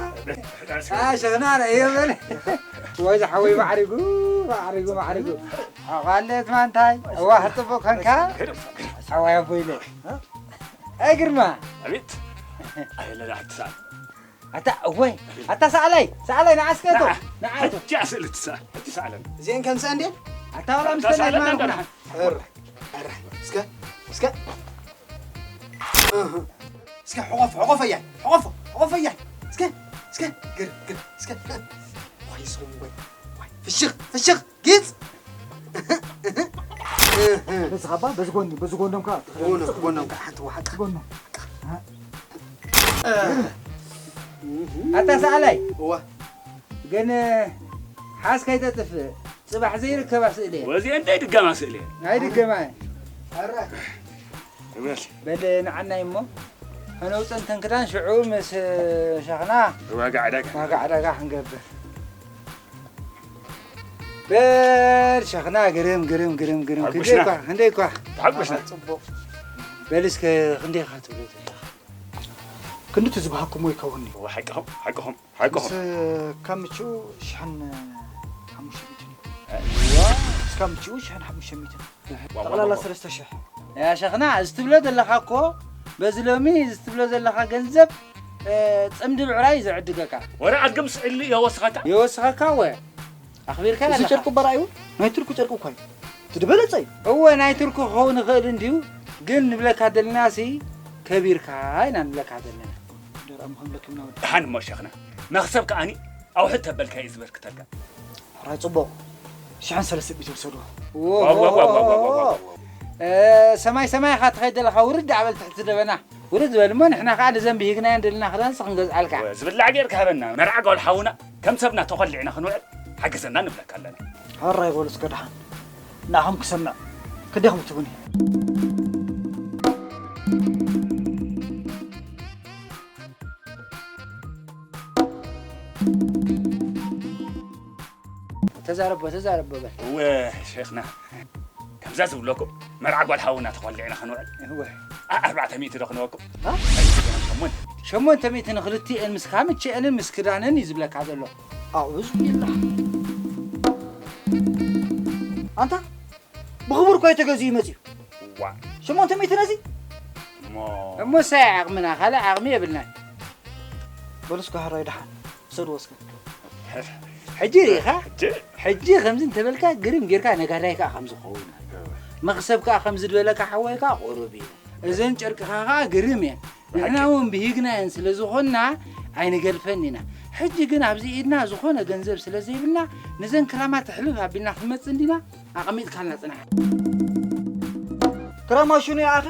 ኣሸኽና ረ እዮ በለ። ወይ ዝሓወይ ማዕሪጉ ማዕሪጉ ማዕሪጉ። ኣዋለት ማንታይ እዋ ሕጥቦ ከንካ። ሓዋይ ኣቦይለ። ኣይ ግርማ። ኣቤት። ኣይ ለላ ሕትሳል። ኣታ እወይ ኣታ ሳዕላይ ሳዕላይ ንዓስከቶ ንዓቶ። ሕጂ ኣስእል ትሳል ሕጂ ሳዕለን። እዚአን ከምሳ እንዴ? ኣታ ወላ ኣታ ምስተና ሳዕለን ይማርኩና። እንዳልሓን። ኧረ፣ ኧረ፣ እስከ፣ እስከ፣ እህ፣ እስከ ሕቆፍ፣ ሕቆፍ እያይ፣ ሕቆፍ፣ ሕቆፍ እያይ፣ እስከ፣ እስከ፣ ግር፣ ግር፣ እስከ፣ ዋይ፣ ስኹም ወይ፣ ዋይ፣ ፍሽኽ፣ ፍሽኽ፣ ጊጽ። በዚ ኻባ፣ በዚ ጎኒ፣ በዚ ጎኖም ከዓ፣ ጎኖም፣ ጎኖም ከዓ ሓንቲ ዋሓጣ። ጎኖም። ኣታ ሰኣላይ። እዋ። ግን ሓዝ ከይተጥፍእ፣ ጽባሕ ዘይርከባ ስእሊ እየን። ወዚ እንታይ ድጋማ ስእሊ እየን? ኣይድገማ እየን። ኣረ። እወል። በል ንዓናይ እሞ፣ ከነውፅእ እንተን ክዳን ሽዑ ምስ ሸኽና ዋጋ ዕዳጋ። ዋጋ ዕዳጋ ክንገብር። በል ሸኽና ግርም፣ ግርም፣ ግርም፣ ግርም። ክንደይ ሓጉስና። እኳ፣ ክንደይ እኳ። ተሓጉስና። ጽቡቕ። በል እስከ ክንደይ ኢኻ ትብሎ ዘለኻ? ክንዲ ትዝባሃኩም ወይ ከውኒ። እዋ፣ ሓቅኹም፣ ሓቅኹም፣ ሓቅኹም። ምስ ካብ ምችኡ ሽሕን ሓሙሽተ ሚእትን እዩ። ዋ። ምስ ካብ ምችኡ ሽሕን ሓሙሽተ ሚእትን። ዋ፣ ዋ፣ ጠቕላላ ዋ፣ ዋ። ሰለስተ ሽሕ። ያ ሸኽና፣ እዚ ትብሎ ዘለኻ እኮ፣ በዚ ሎሚ እዚ ትብሎ ዘለኻ ገንዘብ፣ እ፣ ጽምዲ ብዕራይ እዩ ዝዕድገካ። ወረ ኣግም ስእሊ የወስኸካ? የወስኸካ ወ። ኣኽቢርካ እዚ ኣለኻ። ጨርቁ በራዩ ናይ ቱርኩ ጨርቁ እኮ እዩ። እቲ ዝበለጸ እዩ። እወ፣ ናይ ቱርኩ ክኸውን ይኽእል እንድዩ፣ ግን ንብለካ ደለና ሲ ከቢርካ ኢና ንብለካ ዘለና። ደርኣ ምዃን ለክምና ወዲ። ደሓን እሞ ሸኽና፣ መኽሰብ ከኣኒ ኣውሕድ ተበልካ እዩ ዝበርክተልካ። ሕራይ ጽቡቕ። ሽሕን ሰለስተ ሚእቲ ውሰድዎ። ዋ፣ ዋ፣ ዋ፣ ዋ፣ ዋ፣ ዋ፣ ዋ። እ፣ ሰማይ ሰማይ ኢኻ ትኸይድ ዘለኻ፣ ውርድ ኣበል ትሕቲ ደበና። ውርድ በል እሞ ንሕና ከኣ ንዘን ብሂግናየን ደለና ክዳንስ ክንገዝኣልካ። ወ፣ ዝብላዕ ጌርካ ሃበና። መርዓ ጓል ሓውና ከም ሰብና ተኾሊዕና ክንውዕል ሓግዘና ንብለካ ኣለና። ሕራይ በሉ እስከ ደሓን። ንዓኹም ክሰምዕ። ክደኹም ትብኒ። ተዛረቦ፣ ተዛረቦ በል። እወ፣ ሸይኽና፣ ከምዛ ዝብለኩም፣ መርዓ ጓል ሓውና ተኾሊዕና ክንውዕል። እወ። ኣ-፣ ኣርባዕተ ሚእቲ ዶ ክንወኩም? ኣ? ሸሞንተ። ሸሞንተ ሚእቲ ንኽልቲኤን ምስ ካምቸኤንን ምስ ክዳነን እዩ ዝብለካ ዘሎ። ኣዑዝ ቢላህ። ኣንታ፣ ብኽቡር እኮ እዩ ተገዚኡ መጺኡ። ዋ። ሸሞንተ ሚእቲ ነዚ? እሞ። እሞ ሳይ ዓቕምና፣ ካልእ ዓቕሚ የብልናን። በሉ እስከ ሃራይ ደሓን፣ ውሰድዎ እስከ። ሕጂ ርኢኻ? ሕጂ? ሕጂ ከምዚ እንተበልካ ግርም ጌርካ ነጋዳይ ከኣ ከም ዝኸውን። መኽሰብ ከኣ ከም ዝድበለካ ሓወይ ከኣ ቁሩብ እዩ። እዘን ጨርቅኻ ከኣ ግርም እየን። ንሕና እውን ብሂግናየን ስለ ዝኾንና ኣይንገድፈን ኢና። ሕጂ ግን ኣብዚ ኢድና ዝኾነ ገንዘብ ስለ ዘይብልና፣ ነዘን ክራማት ሕልፍ ኣቢልና ክንመጽእ እንዲና ኣቐሚጥካልና ጽናሕ። ክራማ ሽኑ ይኣኸ?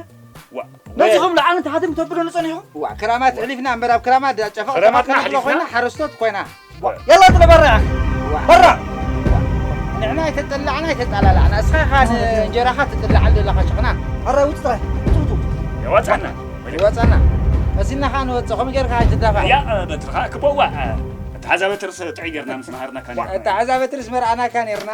ዋ፣ ነዚ ወ- ከም ላዕልን ታሕትን ተብሎ ንጸኒሑ? ዋ፣ ክራማት ሕሊፍና እምበር ኣብ ክራማት ጨፋ ክራማትና ጨፋ ኮይና፣ ሓረስቶት ኮይና። ዋ፣ የላ፣ ጥለ በራ፣ በራ። ንሕና ኣይተጠላዕና፣ ኣይተጠላላዕና። እስኻ ኸኣ ንእንጀራኻ ትጥላዓሉ ዘለኻ ሸኽና። ኣረ፣ ውጽእ ጥራይ። ውጽእ፣ ውጽእ። የዋጻና። ይወጻና። መሲልና ኸኣ ንወጽእ። ከምኡ ጌርካ ኣይትዳፋዕ። ያ፣ በትርኻ ክበዋ። ኣተሓዛ በትርስ ጥዑይ ጌርና ምስ መሃርናካ ዋ፣ ነርና። ኣተሓዛ በትርስ መርኣናካ ነርና።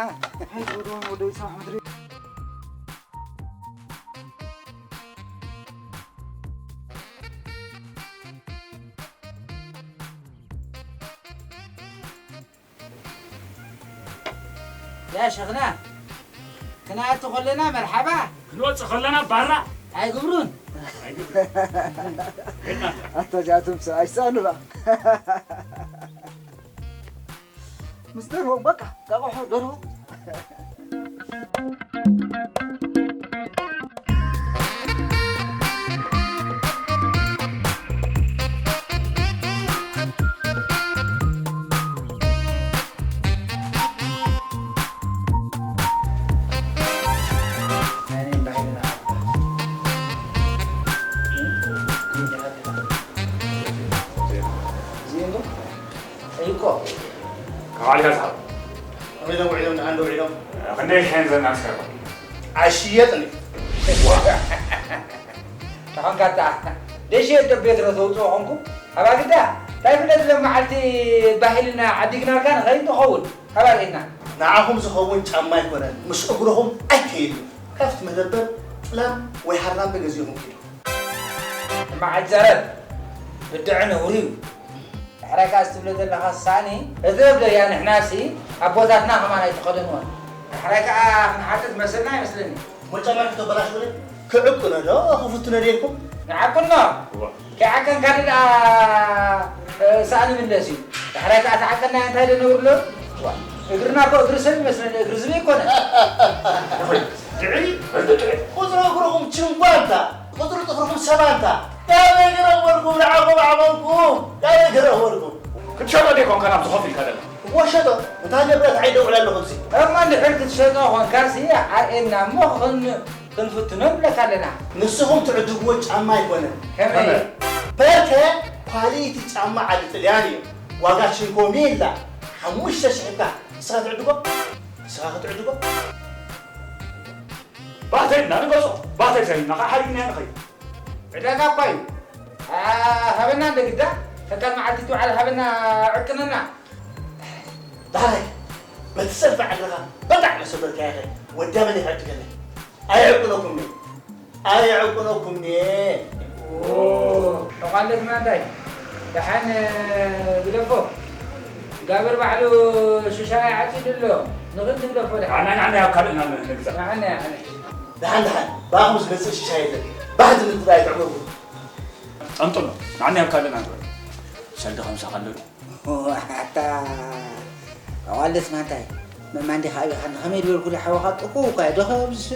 ያ ሸኽና፣ ክንኣቱ ከለና መርሓባ፣ ክንወጽእ ከለና ባራ። ኣይግብሩን። ኣይግብሩን። ኣታ እዚኣቶም ሰብ ኣይሳኑባ። ምስ ደርሆም በቃ፣ ቃቆሖ ደርሆ። እኮ ካብ ዓሊኻ ዝሃብ። ከመይ ኢሎም ውዒሎም፣ ደሓን ዶ ውዒሎም? ክንደይ ሽሓን ዘና ንስኻ ኢኻ? ኣይሽየጥን እዩ። ተኾንካ እታ ደሽየጥ ዶ ቤት ዶ ተውፅኦ ኾንኩ? ኣባግዳ፣ እንታይ ፍለጥ ሎም መዓልቲ ባሂልና ዓዲግናልካ ንኸይድ ንኸውን። ኣባጊድና። ንዓኹም ዝኸውን ጫማ ኣይኮነን፣ ምስ እግርኹም ኣይከይድን። ካብቲ መደበር ጥላም ወይ ሃራምበ ገዚእኹም ኪዱ። እማ ዓጀረብ፣ ብድዐ ነውሪ እዩ። ድሕራይ ከኣ እዚ ትብሎ ዘለኻ ሳእኒ፣ እዚ እብለያ ንሕናሲ ኣቦታትና ከማን ኣይተኸደንዎን። ድሕራይ ከኣ ክንሓትት መሰልና ኣይመስለኒ። እሞ ጫማ ከተበላሽውኒ? ክዕቅኖ ዶ ክፍትኖ ድየ ኢልኩም? ንዓቅኖ? እዋ። ከይዓቀንካ ደኣ፣ እ፣ ሳእኒ ምለስ እዩ። ድሕራይ ከኣ ተዓቀና እንታይ ዶ ነውሪ ኣሎ? እዋ። እግርና እኮ እግሪ ሰብ ይመስለኒ፣ እግሪ ዝብኢ ኣይኮነ። ድዒ፣ በዚ ድዒ። ቁጽሪ እግርኹም ችንጓንታ፣ ቁጽሪ ጽፍርኹም ሰባንታ። ያበይ ገረወልኩም፣ ንዓኹም ዓቐንኩም፣ ያበይ ገረወልኩም። ክትሸጦ ዶ ይኮንካ ናብዚ ኮፍ ኢልካ ዘለኻ? እወ ሸጦ፣ እንታ ንብረት ዓይደውዕል ኣለኹ እዚ። እሞ እንድሕር ክትሸጦ ኾንካሲ ኣርእየና እሞ ክን-፣ ክንፍትኖ ንብለካ ኣለና። ንስኹም ትዕድግዎ ጫማ ኣይኮነን። ከመይ? ከመይ? በርከ ኳሊቲ ጫማ ዓዲ ጥልያን እዩ። ዋጋ ሽንኮ ሚላ፣ ሓሙሽተ ሽሕ ኢልካ። ንስኻ ትዕድጎ? ንስኻ ክትዕድጎ? ባተይ እና ንገዝኦ። ባተይ ሰሪና ከዓ ሓሪግና ንኸይድ። ዕዳጋ እኳ እዩ። ኣ-፣ ሃበና እንደ ግዳ፣ ፈቃድ መዓልቲ ትውዓል ሃበና ዕቅንና። ዳሕራይ፣ በቲ ሰልፊ ዓድኻ በጣዕ መሰበርካያ ኸ ወዳ መን ይዕድገለይ? ኣየዕቅነኩምኒ። ኣየዕቅነኩምኒ። ኦ፣ ተቋለት ማንታይ? ደሓን ግደፎ። ጋብር ባዕሉ ሽሻይ ዓጺዱ ኣሎ። ንኽድ ግደፎ ደሓን። ንዓና፣ ንዓና ኣብ ካልእና ንግዛእ። ንዓና፣ ንዓና። ደሓን፣ ደሓን። ብኣኹም ዝመጽእ ሽሻይ የለን። ባህ ዝብል ጥራይ ትዕመሩ። ጠንጥሎ። ንዓና ኣብ ካልእና ንግበር። ሰልዲ ከምሳ ከሎ። ኣታ ኣዋልድ ማንታይ መማን ዲኻ ኣቢኻ ንኸመይ ዝበልኩ ዶ ሓወኻ ጥቁ እኳ ዶ ኣብዚ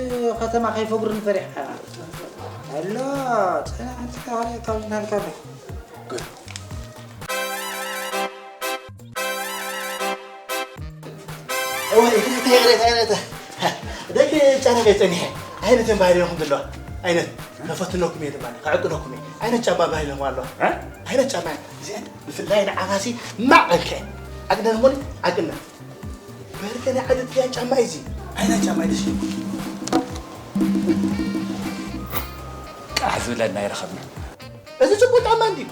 ከተማ ከይፈግሩኒ ፈሪሕካ ኣሎ ጽናዕቲ ተኸለ ካብ ዝናልካ ኣሎ። እወ፣ እግሪ ተይረ፣ ተይረ፣ ተ-፣ ደቂ ጨረቀ ጸኒሐ። ዓይነት እየን ባህሪ ኢኹም ዘለዋ። ዓይነት፣ ከፈትነኩም እየ ድማ፣ ከዕቅነኩም እየ። ዓይነት ጫማ ባህሪ ኢኹም ኣለዋ። እ? ዓይነት ጫማ እየን። እዚአን ብፍላይ ንዓኻሲ ማዕ በልከ። ዓቅነን እሞኒ፣ ዓቅነን። በርከ ናይ ዓዲ ጥልያን ጫማ እዩ እዚ። ዓይነት ጫማ እዩ ደስ ይብል። ቃሕ ዝብለና ይረኸብና። እዚ ጽቡቅ ጫማ እንድዩ።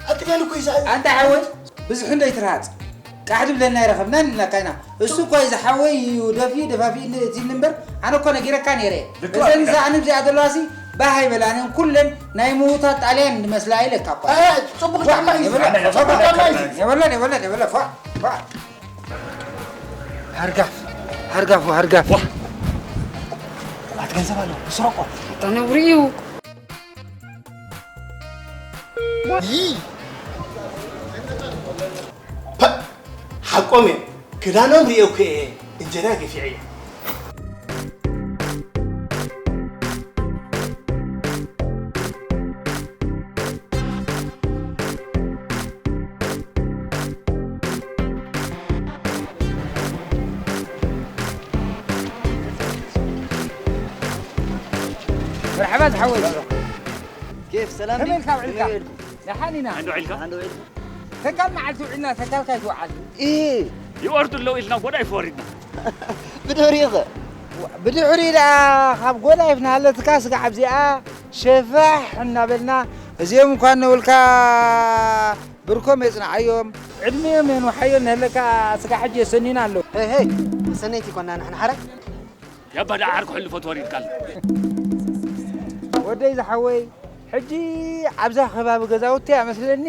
ኣብ ጥልያን እኮ እዩ ዝኣ-፣ ኣንታ ሓወይ፣ ብዝሑ እንዶ ይትርሃጽ። ቃሕ ዝብለና ይረኸብና ንብለካ ኢና። እሱ እኮ እዩ ዝሓወይ እዩ ደፊኡ ደፋፊኡ ን-፣ እቲ እምበር፣ ኣነ እኮ ነጊረካ ነይረ። ልክዕ። እዘን ሳእኒ እዚኣ ዘለዋሲ ባህ ኣይበላንን፣ ኩለን ናይ ምዉታት ጣልያን ዝመስላ ኢለካ እኮ። እ፣ ጽቡቅ ጫማ እዩ። የብለን፣ የብለን፣ የብለን፣ የብለን፣ የብለን፣ የብለን፣ ፏ፣ ፏ። ሃርጋፍ፣ ሃርጋፍ፣ ሃርጋፍ። ዋ። ኣቲ ገንዘብ ኣለዎ፣ ስረቆ። ኣታ ነውሪ እዩ። ይ-፣ ፐ-፣ ሓቆም እዮም። ክዳኖም ርእየኩ እየ፣ እንጀራ ገፊዐ እየ። ሓወይ። ኬፍ ሰላም ከመይ ኢልካ ውዒልካ? ከመይ ውዒልኩም? ደሓን ኢና። ኣንዶ ዒልካ? ኣንዶ ዒልኩም? ተካል መዓልቲ ውዒልና፣ ተካልካ ይትውዓል። ኢ ይወርዱ ኣለዉ ኢልና ጎዳይ ፈወሪድና። ብድሕሪኡ ኸ? ብድሕሪኡ ደኣ ካብ ጎዳይ ናሃለትካ ስጋዕ ኣብዚኣ ሸፋሕ እናበልና፣ እዚኦም እኳ እነብልካ ብርኮም የጽንዓዮም፣ ዕድሚኦም የንውሓዮ፣ ንህለካ ስጋዕ ሕጂ የሰንዩና ኣለዉ። ሄይ፣ ሄይ፣ ሰነይቲ ኮና ንሕና ሓራይ? ያባ ደኣ ዓርኩ ሕልፎ ተወሪድካ ኣሎ። ወደይ ዝሓወይ፣ ሕጂ ኣብዛ ከባቢ ገዛውቲ እያ መስለኒ፣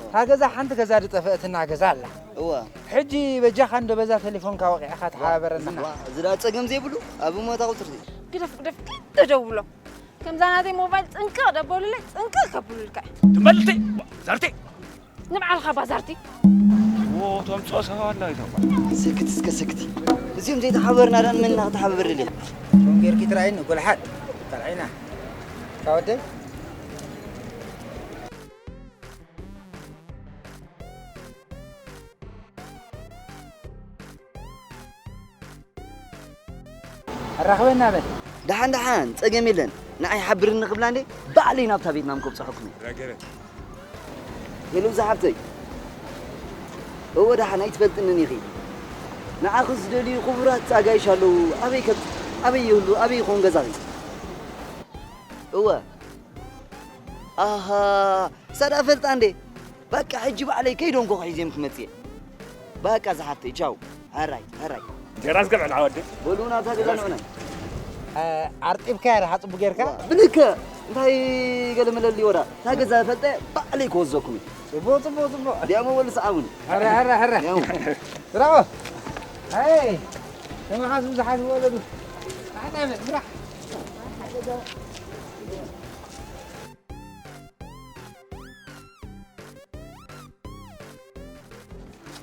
እታ ገዛ ሓንቲ ገዛ ዝጠፈአትና ገዛ ኣላ። እዋ። ሕጂ በጃኻ እንዶ በዛ ቴሌፎንካ ወቂዕኻ ተሓባበረና። እዋ፣ እዚ ደኣ ጸገም ዘይብሉ፣ ኣብ እሞ እታ ቁጽርቲ። ግደፍ፣ ግደፍ፣ ግደፍ፣ ደውሎ። ከምዛ ናተይ ሞባይል ጥንቅቕ ደበሉለይ፣ ጥንቅቕ ከብሉልካ። ትም በል እተይ፣ ዛርተይ። ንባዕልኻ ባዛርቲ። ዎ፣ ተምጽኦ ሰብ ኣላ ኢኻ እኳ። ስክት እስከ ስክት። እዚኦም ዘይተሓበርና ዳን መን ኢና ክተሓባበር ደልየ? ቶም ጌርኪ ትረኣይኒ፣ ጎልሓት። ካልዓይና። እታ ወደይ? ኣራኽበና በል። ደሓን ደሓን፣ ጸገም የለን። ንዓይ ሓብርኒ ክብላ እንዴ፣ ባዕለይ ናብታ ቤትና ምከብጽሐኩም እየ። ሄሎ፣ ዝሓብተይ። እወ፣ ደሓን ኣይትፈልጥንን ኢኺ። ንዓኺ ዝደልዩ ክቡራት ኣጋይሽ ኣለዉ። ኣበይ ከብ-፣ ኣበይ ይህሉ? ኣበይ ይኾን ገዛኺ? እወ። ኣሃ፣ ሳዳ ፈልጣ እንዴ? በቃ፣ ሕጂ ባዕለይ ከይደ እንኮ ሒዘዮም ክመጽእ እየ። በቃ፣ ዝሓብተይ፣ ቻው። ሕራይ፣ ሕራይ። እንጀራ ዝገብዐ ንዓወዲ። በሉ፣ ናብታ ገዛ ንዑና። እ፣ ኣርጢብካያ ዲኻ ጽቡቕ ጌርካ? ዋ፣ ብልክዕ። እንታይ ገለ መለሊ ወዳ? እታ ገዛ ፈልጠ ባዕለይ ክወዘኩም እዩ። ጽቡቕ፣ ጽቡቕ፣ ጽቡቕ። ዲያሞ በሉ፣ ሰዓቡኒ። ሕረ፣ ሕረ፣ ሕረ። ዲያሞ። ብራቮ። ኣይ፣ ተመኻስ ብዙሓት ወለዱ። ኣነ ምራሕ።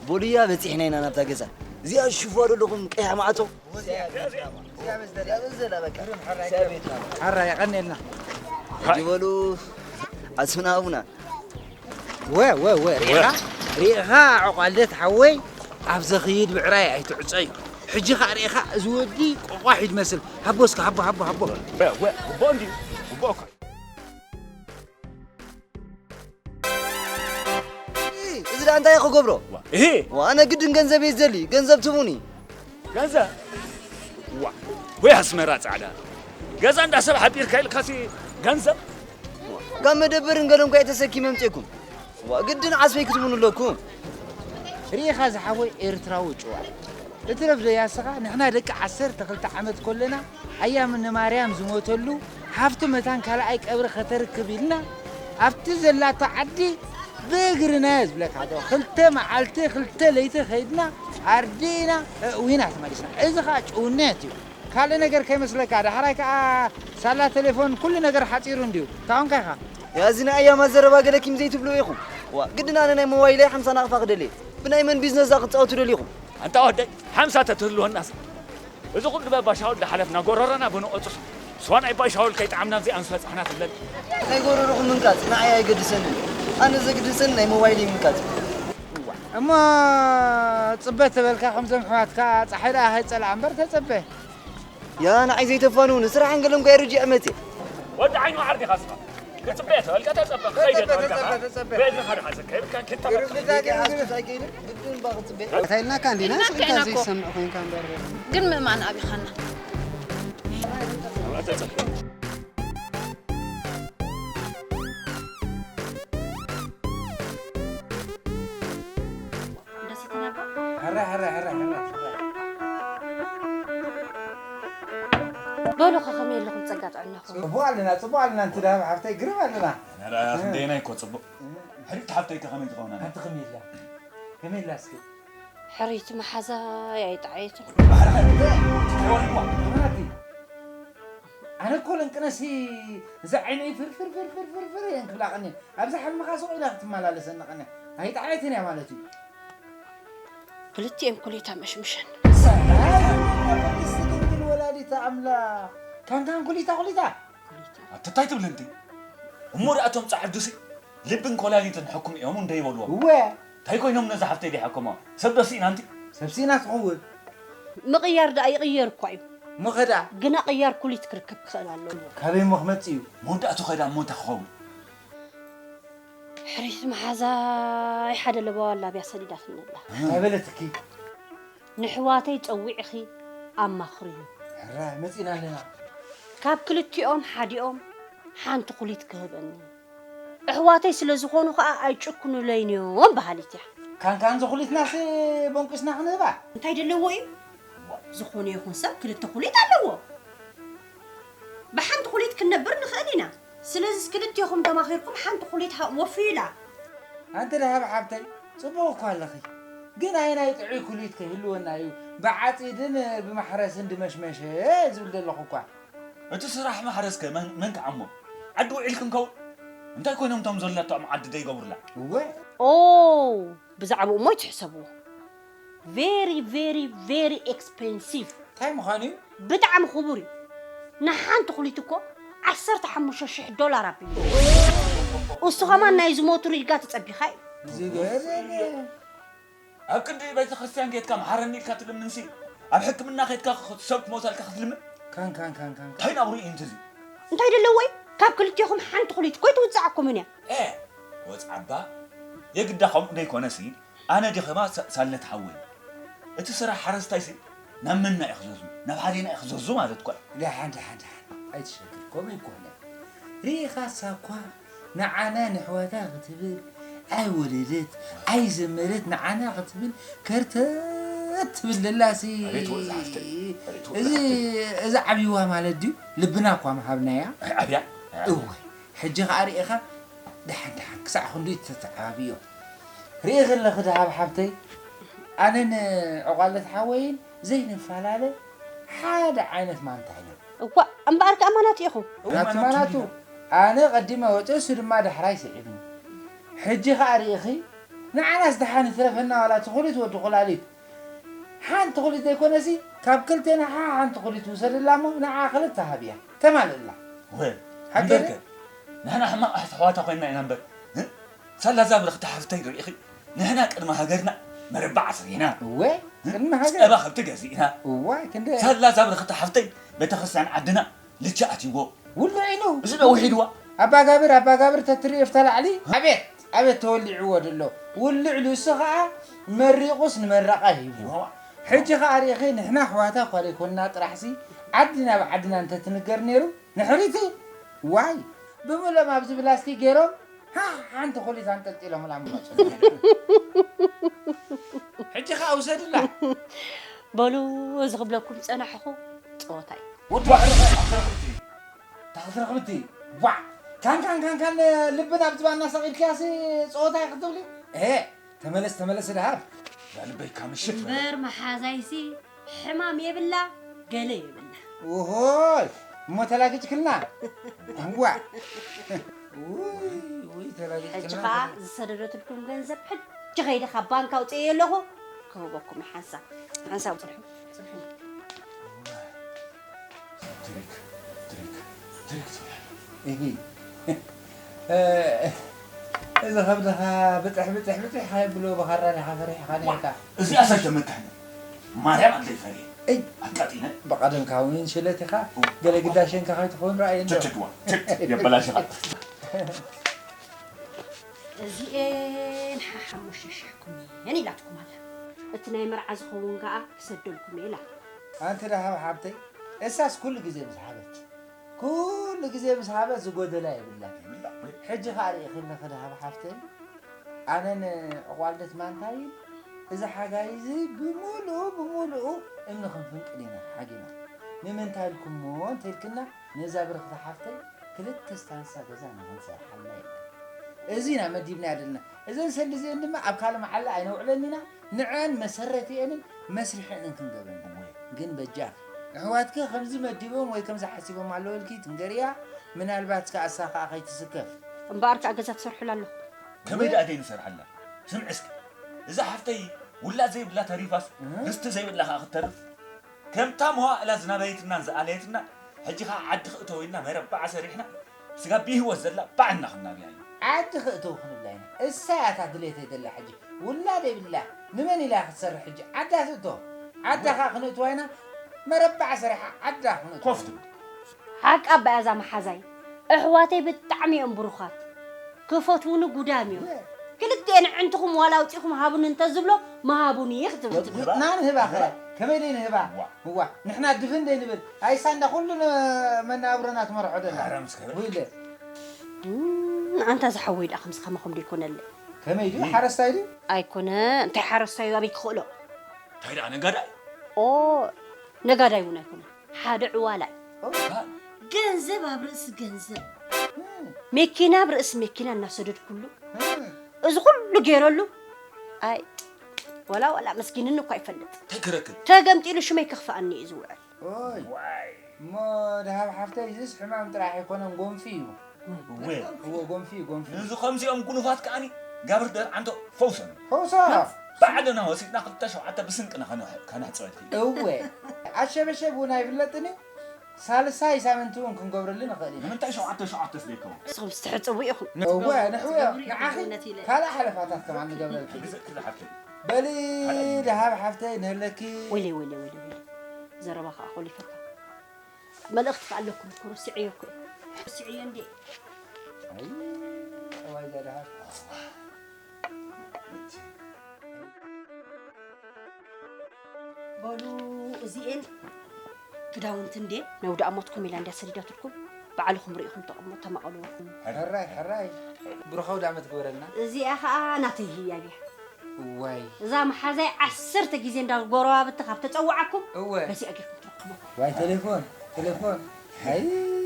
ቦልያ በጺሕና ኢና ናብታ ገዛ። እዚኣ ሽፉዋ ዘለኹም ቀያሕ ማዕጾ። እዚኣ በዘላ በቃ። እዚኣ ቤትና። ሓራ የቐኔልና። ሕጂ በሉ ኣስና ኣቡና። ወ፣ ወ፣ ወ፣ ሪኢኻ? ሪኢኻ ዕቋልደት ሓወይ ኣብ ዘኽይድ ብዕራይ ኣይትዕጸዩ። ሕጂ ኸኣ ሪኢኻ እዚ ወዲ ቆቋሕ እዩ ዝመስል። ሃቦ እስከ፣ ሃቦ፣ ሃቦ፣ ሃቦ። ወ፣ ወ፣ ጉቦ እንድዩ፣ ጉቦ እኮ እዩ። እዚ ደኣ እንታይ ክገብሮ? ዋ፣ እሂ! ዋ፣ ኣነ ግድን ገንዘብ እየ ዝደሊ፣ ገንዘብ ትቡኒ። ገንዘብ? ዋ፣ ወይ ኣስመራ ጻዕዳ። ገዛ እንዳ ሰብ ሓቢርካ ኢልካሲ ገንዘብ? ካብ መደበርን ገለን እኳ እየ ተሰኪመ ኣምጼኩም። ዋ፣ ግድን ዓስበይ ክትቡኑ ኣለኩም። ሪኢኻ ዝሓወይ ኤርትራዊ ጭዋ። እትረፍ ዘያስኻ፣ ንሕና ደቂ ዓሰርተ ክልተ ዓመት ኮለና፣ ኣያምነ ማርያም ዝሞተሉ፣ ሃፍቲ መታን ካልኣይ ቀብሪ ከተርክብ ኢልና፣ ኣብቲ ዘላቶ ዓዲ ብእግርና እየ ዝብለካ ዶ፣ ክልተ መዓልቲ፣ ክልተ ለይቲ ከይድና፣ ኣርዲእና፣ ኣእዊና ተመሊስና። እዚ ኸኣ ጭውነት እዩ። ካልእ ነገር ከይመስለካ፣ ዳሕራይ ከኣ ሳላ ቴሌፎን ኩሉ ነገር ሓጺሩ እንድዩ። እንታይ ኾንካ ኢኻ? ያዚ ናይ ኣያማ ዘረባ ገለ ኪም ዘይትብሉ ኢኹም። ዋ፣ ግድን ኣነ ናይ ሞባይለይ ሓምሳ ናቕፋ ክደልየ። ብናይ መን ቢዝነስ እዛ ክትጻወቱ ደሊኹም? ኣንታ ወደይ፣ ሓምሳ ተትህልወናስ። እዚ ኩሉ በባ ሻውል ዝሓለፍና ጎረሮና ብንቐጹስ። ስዋ ናይ ባይ ሻውል ከይጠዓምና ኣብዚ ኣንስበጻሕና ትብለኒ። ናይ ጎረሮኹም ምንቃጽ ንዓይ ኣይገድሰንን። ኣነ ዘግድሰኒ ናይ ሞባይለይ ምንቃጽ። እሞ ጽበ ተበልካ ከምዞም ኣሕዋትካ ጸሓይ ደኣ ከይጸልኣ እምበር ተጸበ። ያ ንዓይ ዘይተፋንውኒ ስራሕ እንገለም ጋር ርጅዕ መጽእ። ወዲ ዓይኑ ዓርዲ ኻስኻ። ክጽበ ተበልካ ተጸበ፣ ክኸይድ ተበልካ ተጸበ፣ ተጸበ። ብእግርኻ ዶ ሓዘካ፣ ይብልካ፣ ኪድ ተበልካ። ግርም ግዳ፣ ግርም ግዳ። እንታይ ኢልናካ እንዲና? ኢልናካ ስእልካ ኢና እኮ። ዘይሰምዕ ኮይንካ እምበር። ግን ምእማን ኣቢኻና። ተጸበ። ደስ ትነባ? ሕረ፣ ሕረ፣ ሕረ፣ ሕረ፣ ሕረ። በሉ፣ ከ ከመይ ኣለኹም? ጸጋ ጥዕናኹም? ጽቡቕ ኣለና፣ ጽቡቕ ኣለና። እንት ደሃብ ሓፍተይ ግርም ኣለና። ኣረ፣ ክንደየናይ እኮ ጽቡቕ። ሕርቅቲ ሓፍተይ ከ ከመይ ትኸውን ኣላ? ሓንቲ ከመይ ኢላ? ከመይ ኢላ እስኪ? ሕርይቲ መሓዛ ኣይጠዓየትን። ባሕሪ ሓፍተይ፣ ተወልዋ። ምናቲ? ኣነ እኮ ለንቅነሲ እዛ ዓይነይ ፍርፍር ፍርፍር ፍርፍር እየን ክብላ ቀንየን። ኣብዛ ሕልምኻ ሱቕ ኢላ ክትመላለሰኒ ቀንያ ኣይጠዓየትን እያ ማለት እዩ። ክልቲኤን ኩሊታ መሽምሸን። ሰላም ቅድስቲ ድንግል ወላዲተ ኣምላኽ። ካንካን ኩሊታ ኩሊታ። ኣትታይ ትብል እንቲ? እሞ ደኣ እቶም ጻዕዱሲ ልብን ኮላሊትን ሕኩም እዮም እንደ ይበልዎም። እወ። እንታይ ኮይኖም ነዛ ሓፍተይ ደይ ሕኩሞ? ሰብ ዶ ስኢና እንቲ? ሰብ ስኢና ትኸውን። ምቕያር ደኣ ይቕየር እኳ እዩ። እሞ ኸዳ? ግና ቅያር ኩሊት ክርከብ ክኽእል ኣለዎ። ካበይ እሞ ክመጽእ እዩ? መወዳእቱ ኸዳ እሞ እንታይ ክኸውን? ሕሪት መሓዛይ ሓደ ለበዋ ኣላብያ ሰዲዳትኒ ኣላ። እንታይ በለትኪ? ንሕዋተይ ጸዊዕኺ ኣማኽርዩ። ሕራይ መጺና ኣለና። ካብ ክልቲኦም ሓዲኦም ሓንቲ ኩሊት ክህበኒ። ኣሕዋተይ ስለ ዝኾኑ ኸኣ ኣይጭክኑለይን እዮም በሃሊት እያ። ካንካን ዝኹሊትናስ ቦንቂስና ክንህባ? እንታይ ደለዎ እዩ? ዝኾነ ይኹን ሰብ ክልተ ኩሊት ኣለዎ። ብሓንቲ ኩሊት ክንነብር ንኽእል ኢና። ስለዚስ ክልቴኹም ተማኺርኩም ሓንቲ ኩሊት ሃብዎ ፍዩላ። ኣንቲ ደሃብ ሓብተይ፣ ጽቡቕ እኳ ኣለኺ። ግን ኣየናይ ጥዑይ ኩሊት ከይህልወና እዩ ብዓጺድን ብማሕረስን ድመሽመሸ ዝብል ዘለኹ እኳ። እቲ ስራሕ ማሕረስከ መን መን ክዓሞ? ዓዲ ውዒል ክንከውን? እንታይ ኮይኖም እቶም ዘለናቶም ዓዲ ደይገብሩላ? እወ። ኦ ብዛዕባኡ እሞ ይትሕሰብዎ። Very very very expensive። እንታይ ምዃኑ እዩ? ብጣዕሚ ክቡር እዩ። ንሓንቲ ኩሊት እኮ ዓሰርተ ሓሙሽተ ሽሕ ዶላር ኣቢሉ። እሱ ኸማን ናይ ዝሞቱ ሪጋ ተጸቢኻ እዩ። ዝገርም እዩ። ኣብ ክንዲ ቤተ ክርስቲያን ጌትካ መሓረኒ ኢልካ ትልምንሲ ኣብ ሕክምና ኸድካ ሰብ ክሞታልካ ክትልምን? ካን ካን ካን ካን እንታይ ናብሩ እዩ እንትዚ? እንታይ ደለዎ እዩ? ካብ ክልቴኹም ሓንቲ ኩሊት እኮ ኣይትውጽዓኩምን እያ። ኤ ወጽዓባ የግዳ ከምኡ ደይኮነሲ ኣነ ድኸማ ሳ- ሳልነት ሓወይ እቲ ስራሕ ሓረስታይሲ ናብ መና እዩ ክዘዙ ናብ ሓዴና እዩ ክዘዙ ማለት እኮ እዩ። ደሓን ደሓን ደሓን ኣይትሸግር ከምኡ ይኮነ ርኢኻሳ እኳ ንዓና ንሕዋታ ክትብል ኣይወለደት ኣይዘመረት ንዓና ክትብል ከርተት ትብል ዘላሲ ኣቤት ወዛ ሓፍተይ፣ ኣቤት ወዛ እዚ ሓፍተይ። እዚ ዓብይዋ ማለት ድዩ ልብና እኳ ምሃብናያ ኣይ ዓብያ እወ ሕጂ ኸዓ ርኢኻ ደሓን ደሓን ክሳዕ ክንዱይ ተተዓባብዮ ርኢኺ ኣለኺ ደሃብ ሓብተይ ኣነን ዕቋለት ሓወይን ዘይንፈላለ ሓደ ዓይነት ማንታ ኢና። እኳ እምበኣር ከኣ ማናቱ ኢኹም። ናቱ ማናቱ ኣነ ቀዲመ ወፀ እሱ ድማ ዳሕራይ ስዒብኒ። ሕጂ ከኣ ርኢኺ ንዓናስ ደሓን ይትረፈና ዋላ እቲ ኩሊት ወዲ ኩላሊት ሓንቲ ኩሊት ዘይኮነሲ ካብ ክልቴና ሓ ሓንቲ ኩሊት ውሰድላ እሞ ንዓ ክልተ ሃብያ ተማልእላ። ወ ሓቂ እምበርከ ንሕና ሕማቕ ኣሕዋታ ኮይንና ኢና እምበር ሳላ እዛ ብርኽቲ ሓፍተይ ርኢኺ ንሕና ቅድሚ ሃገርና መረባ ዓስሪና እወ ቅድሚ ሃገር ጸባ ከብቲ ገዚእና እዋይ ክንደ ሳላ እዛ ብርኽቲ ሓፍተይ ቤተክርስትያን ዓድና ልቻ ኣትይዎ ውልዕ ኢሉ እዚ ዶ ውሒድዋ ኣባጋብር ኣባጋብር ተትርኢ እፍታ ላዕሊ ኣቤት ኣቤት ተወሊዕዎ ድሎ ውልዕ ኢሉ እሱ ኸዓ መሪቑስ ንመረቓ ሂብዎ ሕጂ ኸዓ ርኢኺ ንሕና ኣሕዋታ እኳ ዘይኮንና ጥራሕሲ ዓዲ ናብ ዓድና እንተትንገር ነይሩ ንሕሪቲ ዋይ ብምሎም ኣብዚ ብላስቲክ ገይሮም ሓንቲ ኮሊት ኣንጠልጢሎምላ ምመፁ ሕጂ ከዓ ውሰድላ በሉ እዚ ክብለኩም ፀናሕኹ ፀወታ እዩ ወዲ ባሕሪ ታኽትረኽብቲ ዋዕ ካንካን ካንካን ልብን ኣብ ዝባና ሰቒልክያሲ ፀወታ ክትብሊ እ ተመለስ ተመለስ ድሃብ ዛልበይካ ምሽት እምበር መሓዛይሲ ሕማም የብላ ገለ የብላ። ውሆይ እሞ ተላጊጭክልና ዋ ውይ ውይ ተላጊጭክልና ሕጂ ኸዓ ዝሰደደትልኩም ገንዘብ ሕጂ ኸይደ ካብ ባንክ ኣውፅኤዮ ኣለኹ ክህበኩም ሓንሳብ ሓንሳብ ፅንሑ ፅንሑ ትሪክ ትሪክ ትሪክ ትብል እሂ እዚ ከብድኻ ብጥሕ ብጥሕ ብጥሕ ካየብሎ ብኻራ ዲኻ ፈሪሕኻ ነርካ እዚኣ ሰብ ተመካኒ ማርያም ኣድለይ ፈርየ እይ ኣቃጢነ ብቐደምካ እውን ሽለት ኢኻ ገለ ግዳ ሸንካ ከይትኸውን ረኣየ እንዶ ቸቸድዋ ቸቸድ የበላሽኻ እዚኤን ሓሓሙሽተ ሽሕኩም እየን ኢላትኩም ኣላ እቲ ናይ መርዓ ዝኸውን ከኣ ክሰደልኩም እየ ኢላ ኣንቲ ደሃብ ሓብተይ እሳስ ኩሉ ግዜ ምስ ሓበች ኩሉ ግዜ ምስ ሃበት ዝጎደላ የብላን። ሕጂ ከኣ ርኢኺ ኣለኺ ደሃብ ሓፍተይ፣ ኣነን ዕቋልደት ማንታይን እዚ ሓጋይ እዚ ብምሉኡ ብምሉኡ እምኒ ክንፍንቅል ኢና ሓጊና። ንምንታይ ኢልኩሞ እንተኢልክና ነዛ ብርኽቲ ሓፍተይ ክልተ ስታንሳ ገዛ ንኽንሰርሓልና ኢልና። እዚ ኢና መዲብናያ ዘለና። እዘን ሰልዲ እዚአን ድማ ኣብ ካልእ መዓላ ኣይነውዕለን ኢና። ንዐን መሰረቲኤንን መስርሒኤንን ክንገብረን እሞ ግን በጃኺ ኣሕዋትኪ ከምዚ መዲቦም ወይ ከምዚ ሓሲቦም ኣለዉ ኢልኪ ትንገርያ ምናልባት ከኣ እሳ ከኣ ከይትስከፍ። እምበኣር ከኣ ገዛ ትሰርሑላ ኣለኹም። ከመይ ደኣ ደይንሰርሓላ? ስምዒ እስከ እዛ ሓፍተይ ውላድ ዘይብላ ተሪፋስ ርስቲ ዘይብላ ከኣ ክትተርፍ ከምታ መዋእላ ዝናበየትናን ዝኣለየትናን ሕጂ ከኣ ዓዲ ክእተው ኢልና መረባዓ ሰሪሕና ስጋብ ብህይወት ዘላ ባዕልና ክናብያ እዩ። ዓዲ ክእተው ክንብላ ኢና። እሳ እያ እታ ድሌተይ ዘላ ሕጂ። ውላድ የብላ። ንመን ኢላ ክትሰርሕ ሕጂ? ዓዳ ትእቶ። ዓዳ ከኣ ክነእትዋ ኢና። መረባዕ ሰሪሓ ዓዳ ክነእትዋ። ኮፍ ትብል። ሓቃ እባ እዛ መሓዛይ፣ ኣሕዋተይ ብጣዕሚ እዮም ብሩኻት፣ ክፈትዉኒ ጉዳም እዮም። ክልቲኤን ኣዕንትኹም ዋላ ኣውፂኹም ሃቡኒ እንተዝብሎ ምሃቡኒ ክትብል ትብል። ጉጥና ንህባ ኸ ከመይ ደይ ንህባ? እዋ ንሕና ድፍን ደይ ንብል ኣይሳ እንዳ ኩሉ መናብሮና ትመርሖ ደላ። ጉይለ ኣንታ ዝሓወይ ደኣ ከምዚ ከማኹም ደይኮነለይ። ከመይ ድዩ ሓረስታይ ድዩ? ኣይኮነ እንታይ ሓረስታዩ ኣበይ ክኽእሎ? እንታይ ደኣ ነጋዳይ? ኦ ነጋዳይ እውን ኣይኮነ ሓደ ዕዋላ እዩ። ገንዘብ ኣብ ርእሲ ገንዘብ ሜኪና ኣብ ርእሲ ሜኪና እናሰደድኩሉ እዚ ኩሉ ገይረሉ ኣይ ወላ ወላ ኣመስጊንኒ እኳ ይፈልጥ እንታይ ክረክብ ተገምጢሉ ሽመይ ከኽፍኣኒ እዩ ዝውዕል። ኦይ እሞ ደሃብ ሓፍተይ እዝስ ሕማም ጥራሕ ኣይኮነን ጎንፊ እዩ። እወ እወ ጎንፊ እዩ ጎንፊ። ንዚ ከምዚኦም ጉኑፋት ከኣኒ ጋብር ደርዓንቶ ፈውሶም እዩ። ፈውሶ ባዕልና ወሲድና ክልተ ሸውዓተ ብስንቅና ከነሕፅበልኪ እዩ። እወ ኣሸበሸብ እውን ኣይፍለጥን እዩ። ሳልሳይ ሳምንቲ እውን ክንገብረሉ ንኽእል ኢና። ንምንታይ ሸውዓተ ሸውዓተ ስደይከውን? ንስኹም ዝተሕፅቡ ኢኹም። እወ ንሕወዮ ንዓኺ ካልእ ሓለፋታት ከማን ንገብረልኪ። ግዘ ክልሓፍተይ በሊ ደሃብ ሓፍተይ ንህለኪ። ወይለይ ወይለይ ወይለይ ወይለይ ዘረባ ከዓ ኮሊፈካ። መልእኽቲ ከዓ ኣለኩም እኮ ረሲዐዮ እኮ እየ። ረሲዐዮ እንዴ። ኣይ ጠባይ እዛ ደሃብ። በሉ እዚኤን ክዳውንቲ እንዴ ነውዳኣ ሞትኩም ኢላ እንድያ ሰዲዳትልኩም። ባዕልኹም ርኢኹም ተቐሙ ተማቐልዎ። ሕራይ ሕራይ ብሩኽ ኣውዳመት ግበረልና። እዚኣ ኸኣ ናተይ ህያብ እያ። እዋይ እዛ መሓዛይ ዓሰርተ ግዜ እንዳ ጎረባብቲ ካብ ተጸዋዓኩም እወ በዚኣ ጌርኩም ትረኽቡ። ዋይ ቴሌፎን ቴሌፎን። ኣይ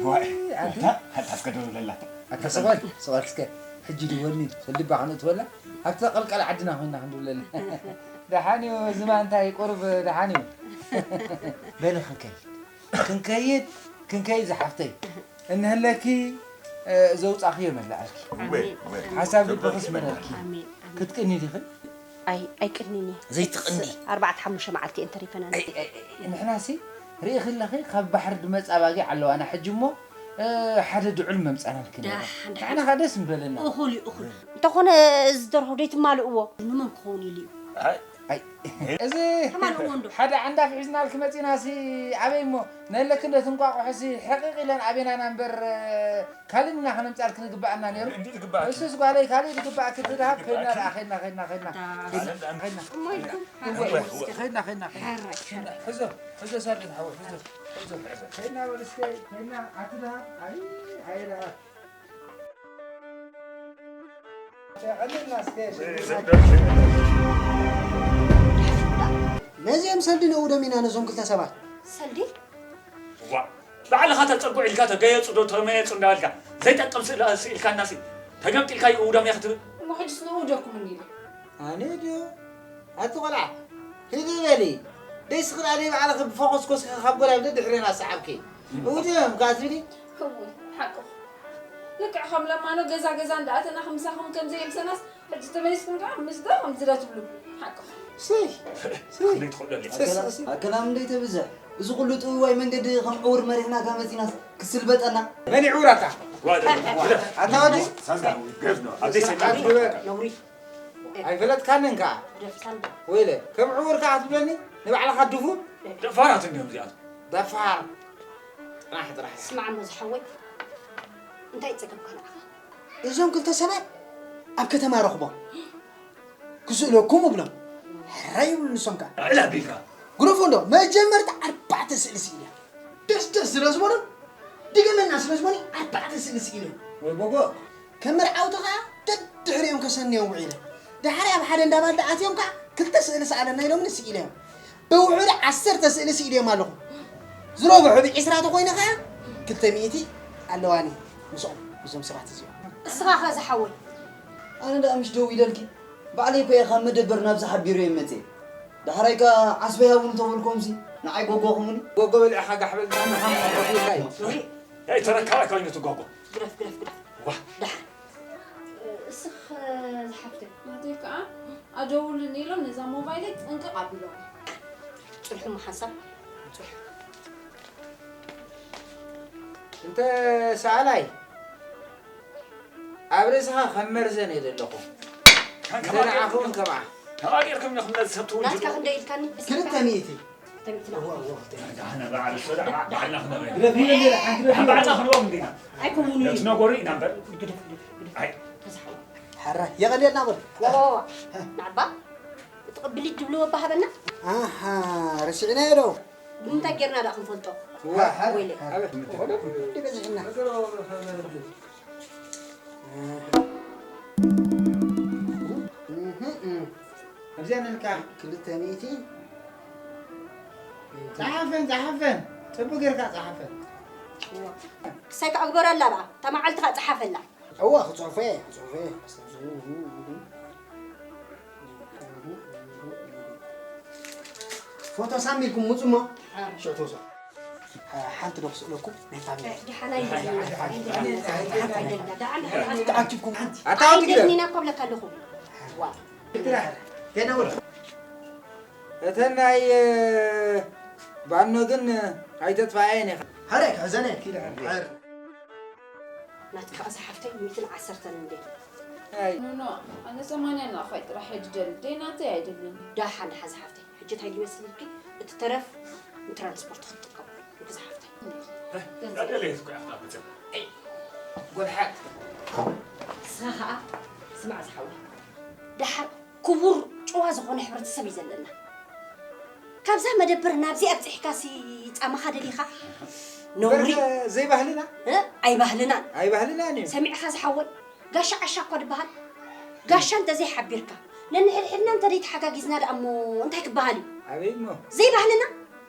ዋይ ኣንቲ ኣታ እስከ ደውለላ። ኣታ ስቆል ስቆል እስከ ሕጂ ድወልኒ ሰልባ ከነእትወላ ኣብቲ ቀልቀል ዓድና ኮይና ክንድውለላ። ደሓን እዩ እዚ ማንታይ ቁሩብ ደሓን እዩ። በሊ ክንከይድ ክንከይድ ክንከይድ ዝሓፍተይ። እንህለኪ ዘውፃእኽዮ መላኣልኪ ሓሳብ ልብኽስ መረልኪ ክትቅኒ ዲኽን? ኣይ ኣይቅኒን እየ ዘይትቕኒ ኣርባዕተ ሓሙሽተ መዓልቲ እየን ተሪፈናን ንሕናሲ ርኢኺ ኣለኺ ካብ ባሕሪ ድመፃ ኣባጊዕ ኣለዋና ሕጂ እሞ ሓደ ድዑል መምፃናልኪ ንሕና ከዓ ደስ ምበለና እኹል እዩ እኹል እንተኾነ እዚ ደርሆ ደይትማልእዎ ንመን ክኸውን ኢሉ እዩ እዚ ሓደ ዓንዳፍ ሒዝናልኪ መፂና ሲ ኣበይ እሞ ነለኪ እንደ ትንቋቑሖ ሲ ሕቕቕ ኢለን ኣበይናና እምበር ካልእ ኢና ከነምፃልኪ ዝግበኣና ነይሩ እሱስ ጓለይ ካልእ ዝግበኣኪ ትድሃብ ከይድና ደኣ ከይድና ከይድና ከይድና ከይድና ከይድና ከይድና ከይድና ሕዞ ሕዞ ሳድን ሓወ ሕዞ ሕዞ ከይድና በል እስከ ከይድና ኣቲ ደሃብ ኣይ ኣየ ደሃብ ነዚኦም ሰልዲ ነእውዶም ኢና ነዞም ክልተ ሰባት። ሰልዲ? እዋእ ባዕልኻ ተፀጉዕ ኢልካ ተገየፁ ዶ ተመየፁ እንዳበልካ ዘይጠቅም ስእሊ ስኢልካናሲ ተገምጢልካ ይእውዶም እየ ክትብል? እሞ ሕጅስ ነእውደኩም እንዲና። ኣነ ድዮ ኣቲ ቆልዓ ሂዲ በሊ ደይስኽን ኣደይ ባዕልኺ ብፎኾስ ኮስኪ ካብ ጎላይ ብደድሕሬና ሰዓብኪ እውድዮም ከኣ ትብሊ። እውይ ሓቅኹ ልክዕ ከም ለማኖ ገዛ ገዛ እንዳኣተና ክምሳኹም ከምዘየምሰናስ ሕጂ ተመሊስኩም ከዓ ምስዳ ከምዚ ዳ ትብሉ ሓቅኹ። ስይ ስይ ኣከላም እንደይ ተብዝሕ እዚ ኩሉ ጥውዋይ መንገዲ ከም ዕውር መሪሕናካ መፂናስ ክስልበጠና። መን ይዕውራካ? ኣታ ወዲ ኣይፈለጥካንን ከዓ ወይለ ከም ዕውር ከዓ ትብለኒ ንባዕልካ ድፉ። ደፋራት እንዲዮም እዚኣቶም። ደፋር ጥራሕ ጥራሕ ስማዕ እሞ ዝሓወይ እንታይ ጸገምካ ንዓኻ? እዞም ክልተ ሰባት ኣብ ከተማ ረኽቦም ክስእለኩም እብሎም ሕራይ ይብሉ ንሶም ከኣ ልዕል ኣቢልካ ግደፎ እንዶ መጀመርታ ኣርባዕተ ስእሊ ስኢለ ደስደስ ስለ ዝበሎም ድገመና ስለ ዝበሉኒ ኣርባዕተ ስእሊ ስኢለ ወይ ቦጎ ከም መርዓውቲ ከኣ ደድሕሪኦም ከሰንዮም ውዒለ ደሓር ኣብ ሓደ እንዳ ባልዲ ኣትዮም ከኣ ክልተ ስእሊ ሰኣለና ኢሎምኒ ስኢለዮም ብውሑድ ዓሰርተ ስእሊ ስኢለዮም ኣለኹ ዝረብሑ ብዒስራ ተኾይነ ኸዓ ክልተ ሚእቲ ኣለዋኒ ምስኦም እዞም ሰባት እዚኦም እስኻ ኸ ዝሓወይ ኣነ ደኣ ምሽ ደው ኢለልኪ ባዕለይ እኮ እየ ካብ መደበር ናብዚ ሓቢረዮም መፅየ ዳሕራይ ከኣ ዓስበይ ሃቡኒ ተበልኩምሲ ንዓይ ጎጎኹምኒ ጎጎ በሊዕኻ ጋሕ በል ንዓና ሓሙቕ ከፊልካ እዩ ተረካባይ ኮይኑ ትጓጓ ግረፍ ግረፍ ግረፍ ዋ ደሓን እስኽ ዝሓፍተይ ናተይ ከዓ ኣደውልን ኢሎም ነዛ ሞባይለይ ጥንቅቕ ኣቢሎም ፅልሑ ሓሳብ እንተ ሰኣላይ ኣብ ርእስኻ ከም መርዘን እየ ዘለኹ እንተ ንዓኹ እውን ከምኣ ተባጊርኩም ኢኹም ነዚ ሰብ ትውንጅሉ ናትካ ክንደይ ኢልካኒ ክልተ ሚእቲ ተሚትና። እዋ፣ እዋ፣ ክልተ። ኣነ በዓል እሱ ደኣ በዓልና ክንርኢ። ግደፍ፣ ግደፍ፣ ግደፍ። በዓልና ክንዎም እንዲና። ኣይከውን'ዩ። ነቲ ነገሩ ኢና እምበር። ግደፍ፣ ግደፍ፣ ግደፍ። ኣይ። ተዝሓው። ሓራ፣ የቐንየልና በል። ዋ፣ ዋ፣ ዋ። ናዕባ፣ እቲ ቅብሊት ድብልዎ እባ ሃበና። ኣሃ፣ ረሲዕናዮ ዶ? ብምንታይ ጌርና ደኣ ክንፈልጦ? እዋ፣ ሓራ፣ ወይለ። ሓራ። ወደ ኩሉ በዚሕና። እህ፣ እህ። ኣብዚኣ ነልካ ክልተ ሚእቲ። ጸሓፈን፣ ጸሓፈን። ጽቡቕ ጌርካ ጸሓፈን። ክሳይ ክኣ ግበረላ ደኣ። እታ መዓልቲ ከኣ ጸሓፈላ። እዋ፣ ክጽሕፎ እየ፣ ክጽሕፎ እየ። ፎቶ ሳሚልኩም ምጹ እሞ፣ ኣረ። ሽዑ ተወስኦ። ሓንቲ ዶ ክስእለኩም? ናይ ፋሚሊ። ደሓን ኣይደልና፣ ደሓን ኣይደልና፣ ደሓን ኣይደልና። ተኣኪብኩም ሓንቲ። ኣታ ወዲ ግደፍ። ኣይደልኒና እኮ እብለካ ኣለኹ። ዋ። ግድራ፣ ገና ወዲ። እተን ናይ፣ ባኖ ግን ኣይተጥፋኣየን ኢኻ። ሃረ፣ ክሕዘነ። ኪድ፣ ሃረ። ናትካ እዛ ሓፍተይ ሚእትን ዓሰርተን እንዴ? ኣይ። ኖ፣ ኖ፣ ኣነ ሰማንያ ናቕፋይ ጥራሕ እየ ዝደሊ። ደይ ናተይ ኣይደልን። ደሓን፣ ደሓን ዝሓፍተይ። ሕጂ እንታይ ይመስልልኪ? እቲ ተረፍ ንትራንስፖርት ክትጥቀሙ። እዚ ሓፍተይ። ዳደለየት እኮ እያ ክትኣፍጽም። ኣይ፣ ጎልሓት። ንስኻ ኸኣ ስማዕ ዝሓወይ። ደሓር ክቡር ጭዋ ዝኾነ ሕብረተሰብ እዩ ዘለና። ካብዛ መደበር ናብዚ ኣብጺሕካሲ ጻማኻ ደሊኻ? ነውሪ። በርገ ዘይባህልና? እ? ኣይባህልናን። ኣይባህልናን እዩ። ሰሚዕኻ ዝሓወይ? ጋሻ ዓሻ እኳ ድበሃል። ጋሻ እንተ ዘይሓቢርካ፣ ነንሕድሕድና እንተ ዘይተሓጋጊዝና ደኣ እሞ እንታይ ክበሃል እዩ? ኣበይ እሞ? ዘይባህልና?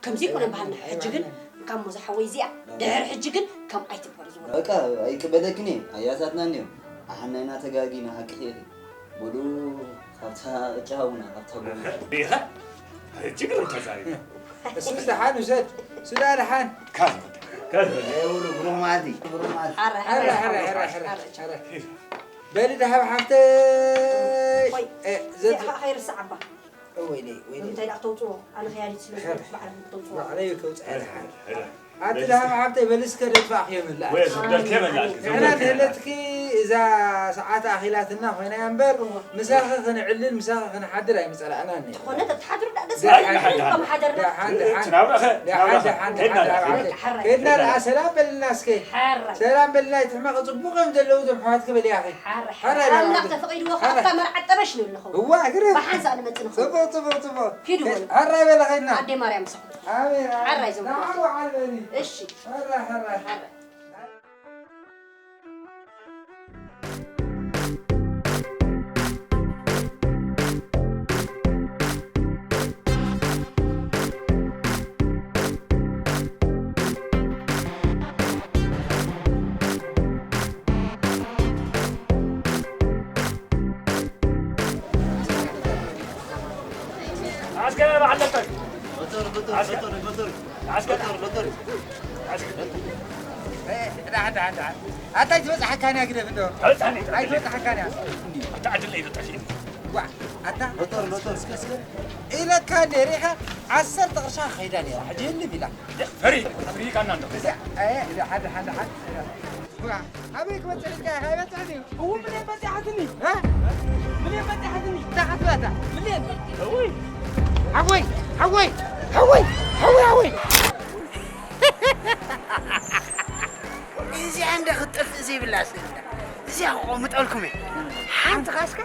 ከምዚ ኣይኮነን ባህልና። ኣይባህልና፣ ሕጂ ግን፣ ኣይባህልና። እንካ እሞ ዝሓወይ እዚኣ፣ ላ፣ ላ። ድሕሪ ሕጂ ግን ከም ኣይትግበር ዝወረ። በቃ፣ ኣይቅበለክን እየ። ኣያታትና እንዲዮም። ኣሓናይና ተጋጊና፣ ሓቅኺ ኢኺ። በሉ፣ ካብታ ቅጫ ሃቡና፣ ካብታ ጎመን። ኢኻ? ሕጂ ግርም ተዛሪብካ። እሱስ ደሓን ውሰድ። እሱ ደኣ ደሓን። ካዝ፣ ካዝ። ኤ፣ ብሉ፣ ብሩኽ መዓልቲ፣ ብሩኽ መዓልቲ። ሓረ፣ ሓረ፣ ሓረ፣ ሓረ፣ ሓረ፣ ሓረ፣ ሓረ። ሓረ። በሊ ደሃብ ሓፍተይ። ቆይ፣ ኤ፣ ዘት-፣ እዚኣ ኸዓ ኸይርስዓ እባ። ወይለይ፣ ወይለይ። እንታይ ደኣ ክተውፅኦ? ኣነ ኸያዲት ስለ ዝኾንኩ ባዕልኹም ክተውፅኦ። ባዕለይ ከውፅኣ። ኣቲ ደሃብ ሓፍተይ በሊ እስከ ደጥፋእኽዮ ምላእ። ወይ፣ ዝብደልከ በላእኪ፣ ንሕና ዝብደልከ በላእኪ። ንህለትኪ እዛ ሰዓት ኣኺላትና ኮይና እያ እምበር፣ እወ። ምሳኺ ክንዕልል፣ ምሳኺ ክንሓድር ኣይምጸላእናን እየ። ዝኾነ ተትሓድሩ ደኣ ደስ ደሓን፣ ይብል፣ ደሓን፣ ከም ሓደርና። ደሓን፣ ደሓን። ናብራኸ፣ ደሓን፣ ናብራኸ። ደሓን፣ ኬድና ደሓን፣ ደኣ፣ ደሓን። ኬድና። ኬድና ደኣ፣ ሰላም በልና እስከ። ሓራይ። ሰላም በልና፣ ይትሕመቕ፣ ጽቡቕ እዮም ዘለዉ እዞም ኣሕዋትኪ በሊ ኣኺ። ሓራይ። ሓራይ፣ ኣምላኽ ሓራይ። ተፈቒድዎ፣ ሓራይ። ካብታ መርዓ ጠበሽ ንብል ንኸውን። እዋ፣ ግርም። ብሓንሳእ ንመጽእ ንኸውን። ጽቡቕ፣ ጽቡቕ፣ ጽቡቕ። ኪዱ በሉ። ሓራይ በለ ኸድና። ኣደይ ማርያም ምሳኹም። ኣሜን፣ ኣሜን። ሓራይ ዞም ናዓ በዓል በሊ። እሺ። ሓራይ፣ ሓራይ። ሓራይ። ዓስከር ኣለበት። ሞተር፣ ሞተር፣ ዓስከር። ሞተር፣ ሞተር። ዓስከር። ሞተር፣ ሞተር። ዓስከር። ኤ፣ ደሓን፣ ደሓን፣ ደሓን። ኣታ ኣይትበጽሓካን እያ ግደፍ እንዶ። ኣይትበጽሓኒ፣ ኣይትበጽሓኒ። ኣይትበጽሓካን እያ። ኣታ ዓድለይ ተጠፊእኒ። ዋ፣ ኣታ ሞተር፣ ሞተር። እስከ፣ እስከ። ኢለካ እንደ ሪኻ ዓሰርተ ቅርሻ ከይዳ ነይራ። ሕጂ ህልም ኢላ። ፈሪ፣ ፈሪ ካና እንዶ። እዚ፣ ኤ፣ እዚ ሓደ፣ ሓደ፣ ሓደ። ዋ፣ ኣበይ ክበጽሕ ኢልካ ኢኻ? ኣይበጽሕን እዩ። እው፣ ምን በጺሓትኒ? እ? ምን በጺሓትኒ? እንታይ ክትብላታ? ምሌን። እውይ። ሓወይ፣ ሓወይ፣ ሓወይ፣ ሓወይ፣ ሓወይ። እዚኣ እንደ ክትጠፍእ ዘይብላ ስእላ። እዚኣ ክቆምጠልኩም እየ። ሓንቲ ካስካ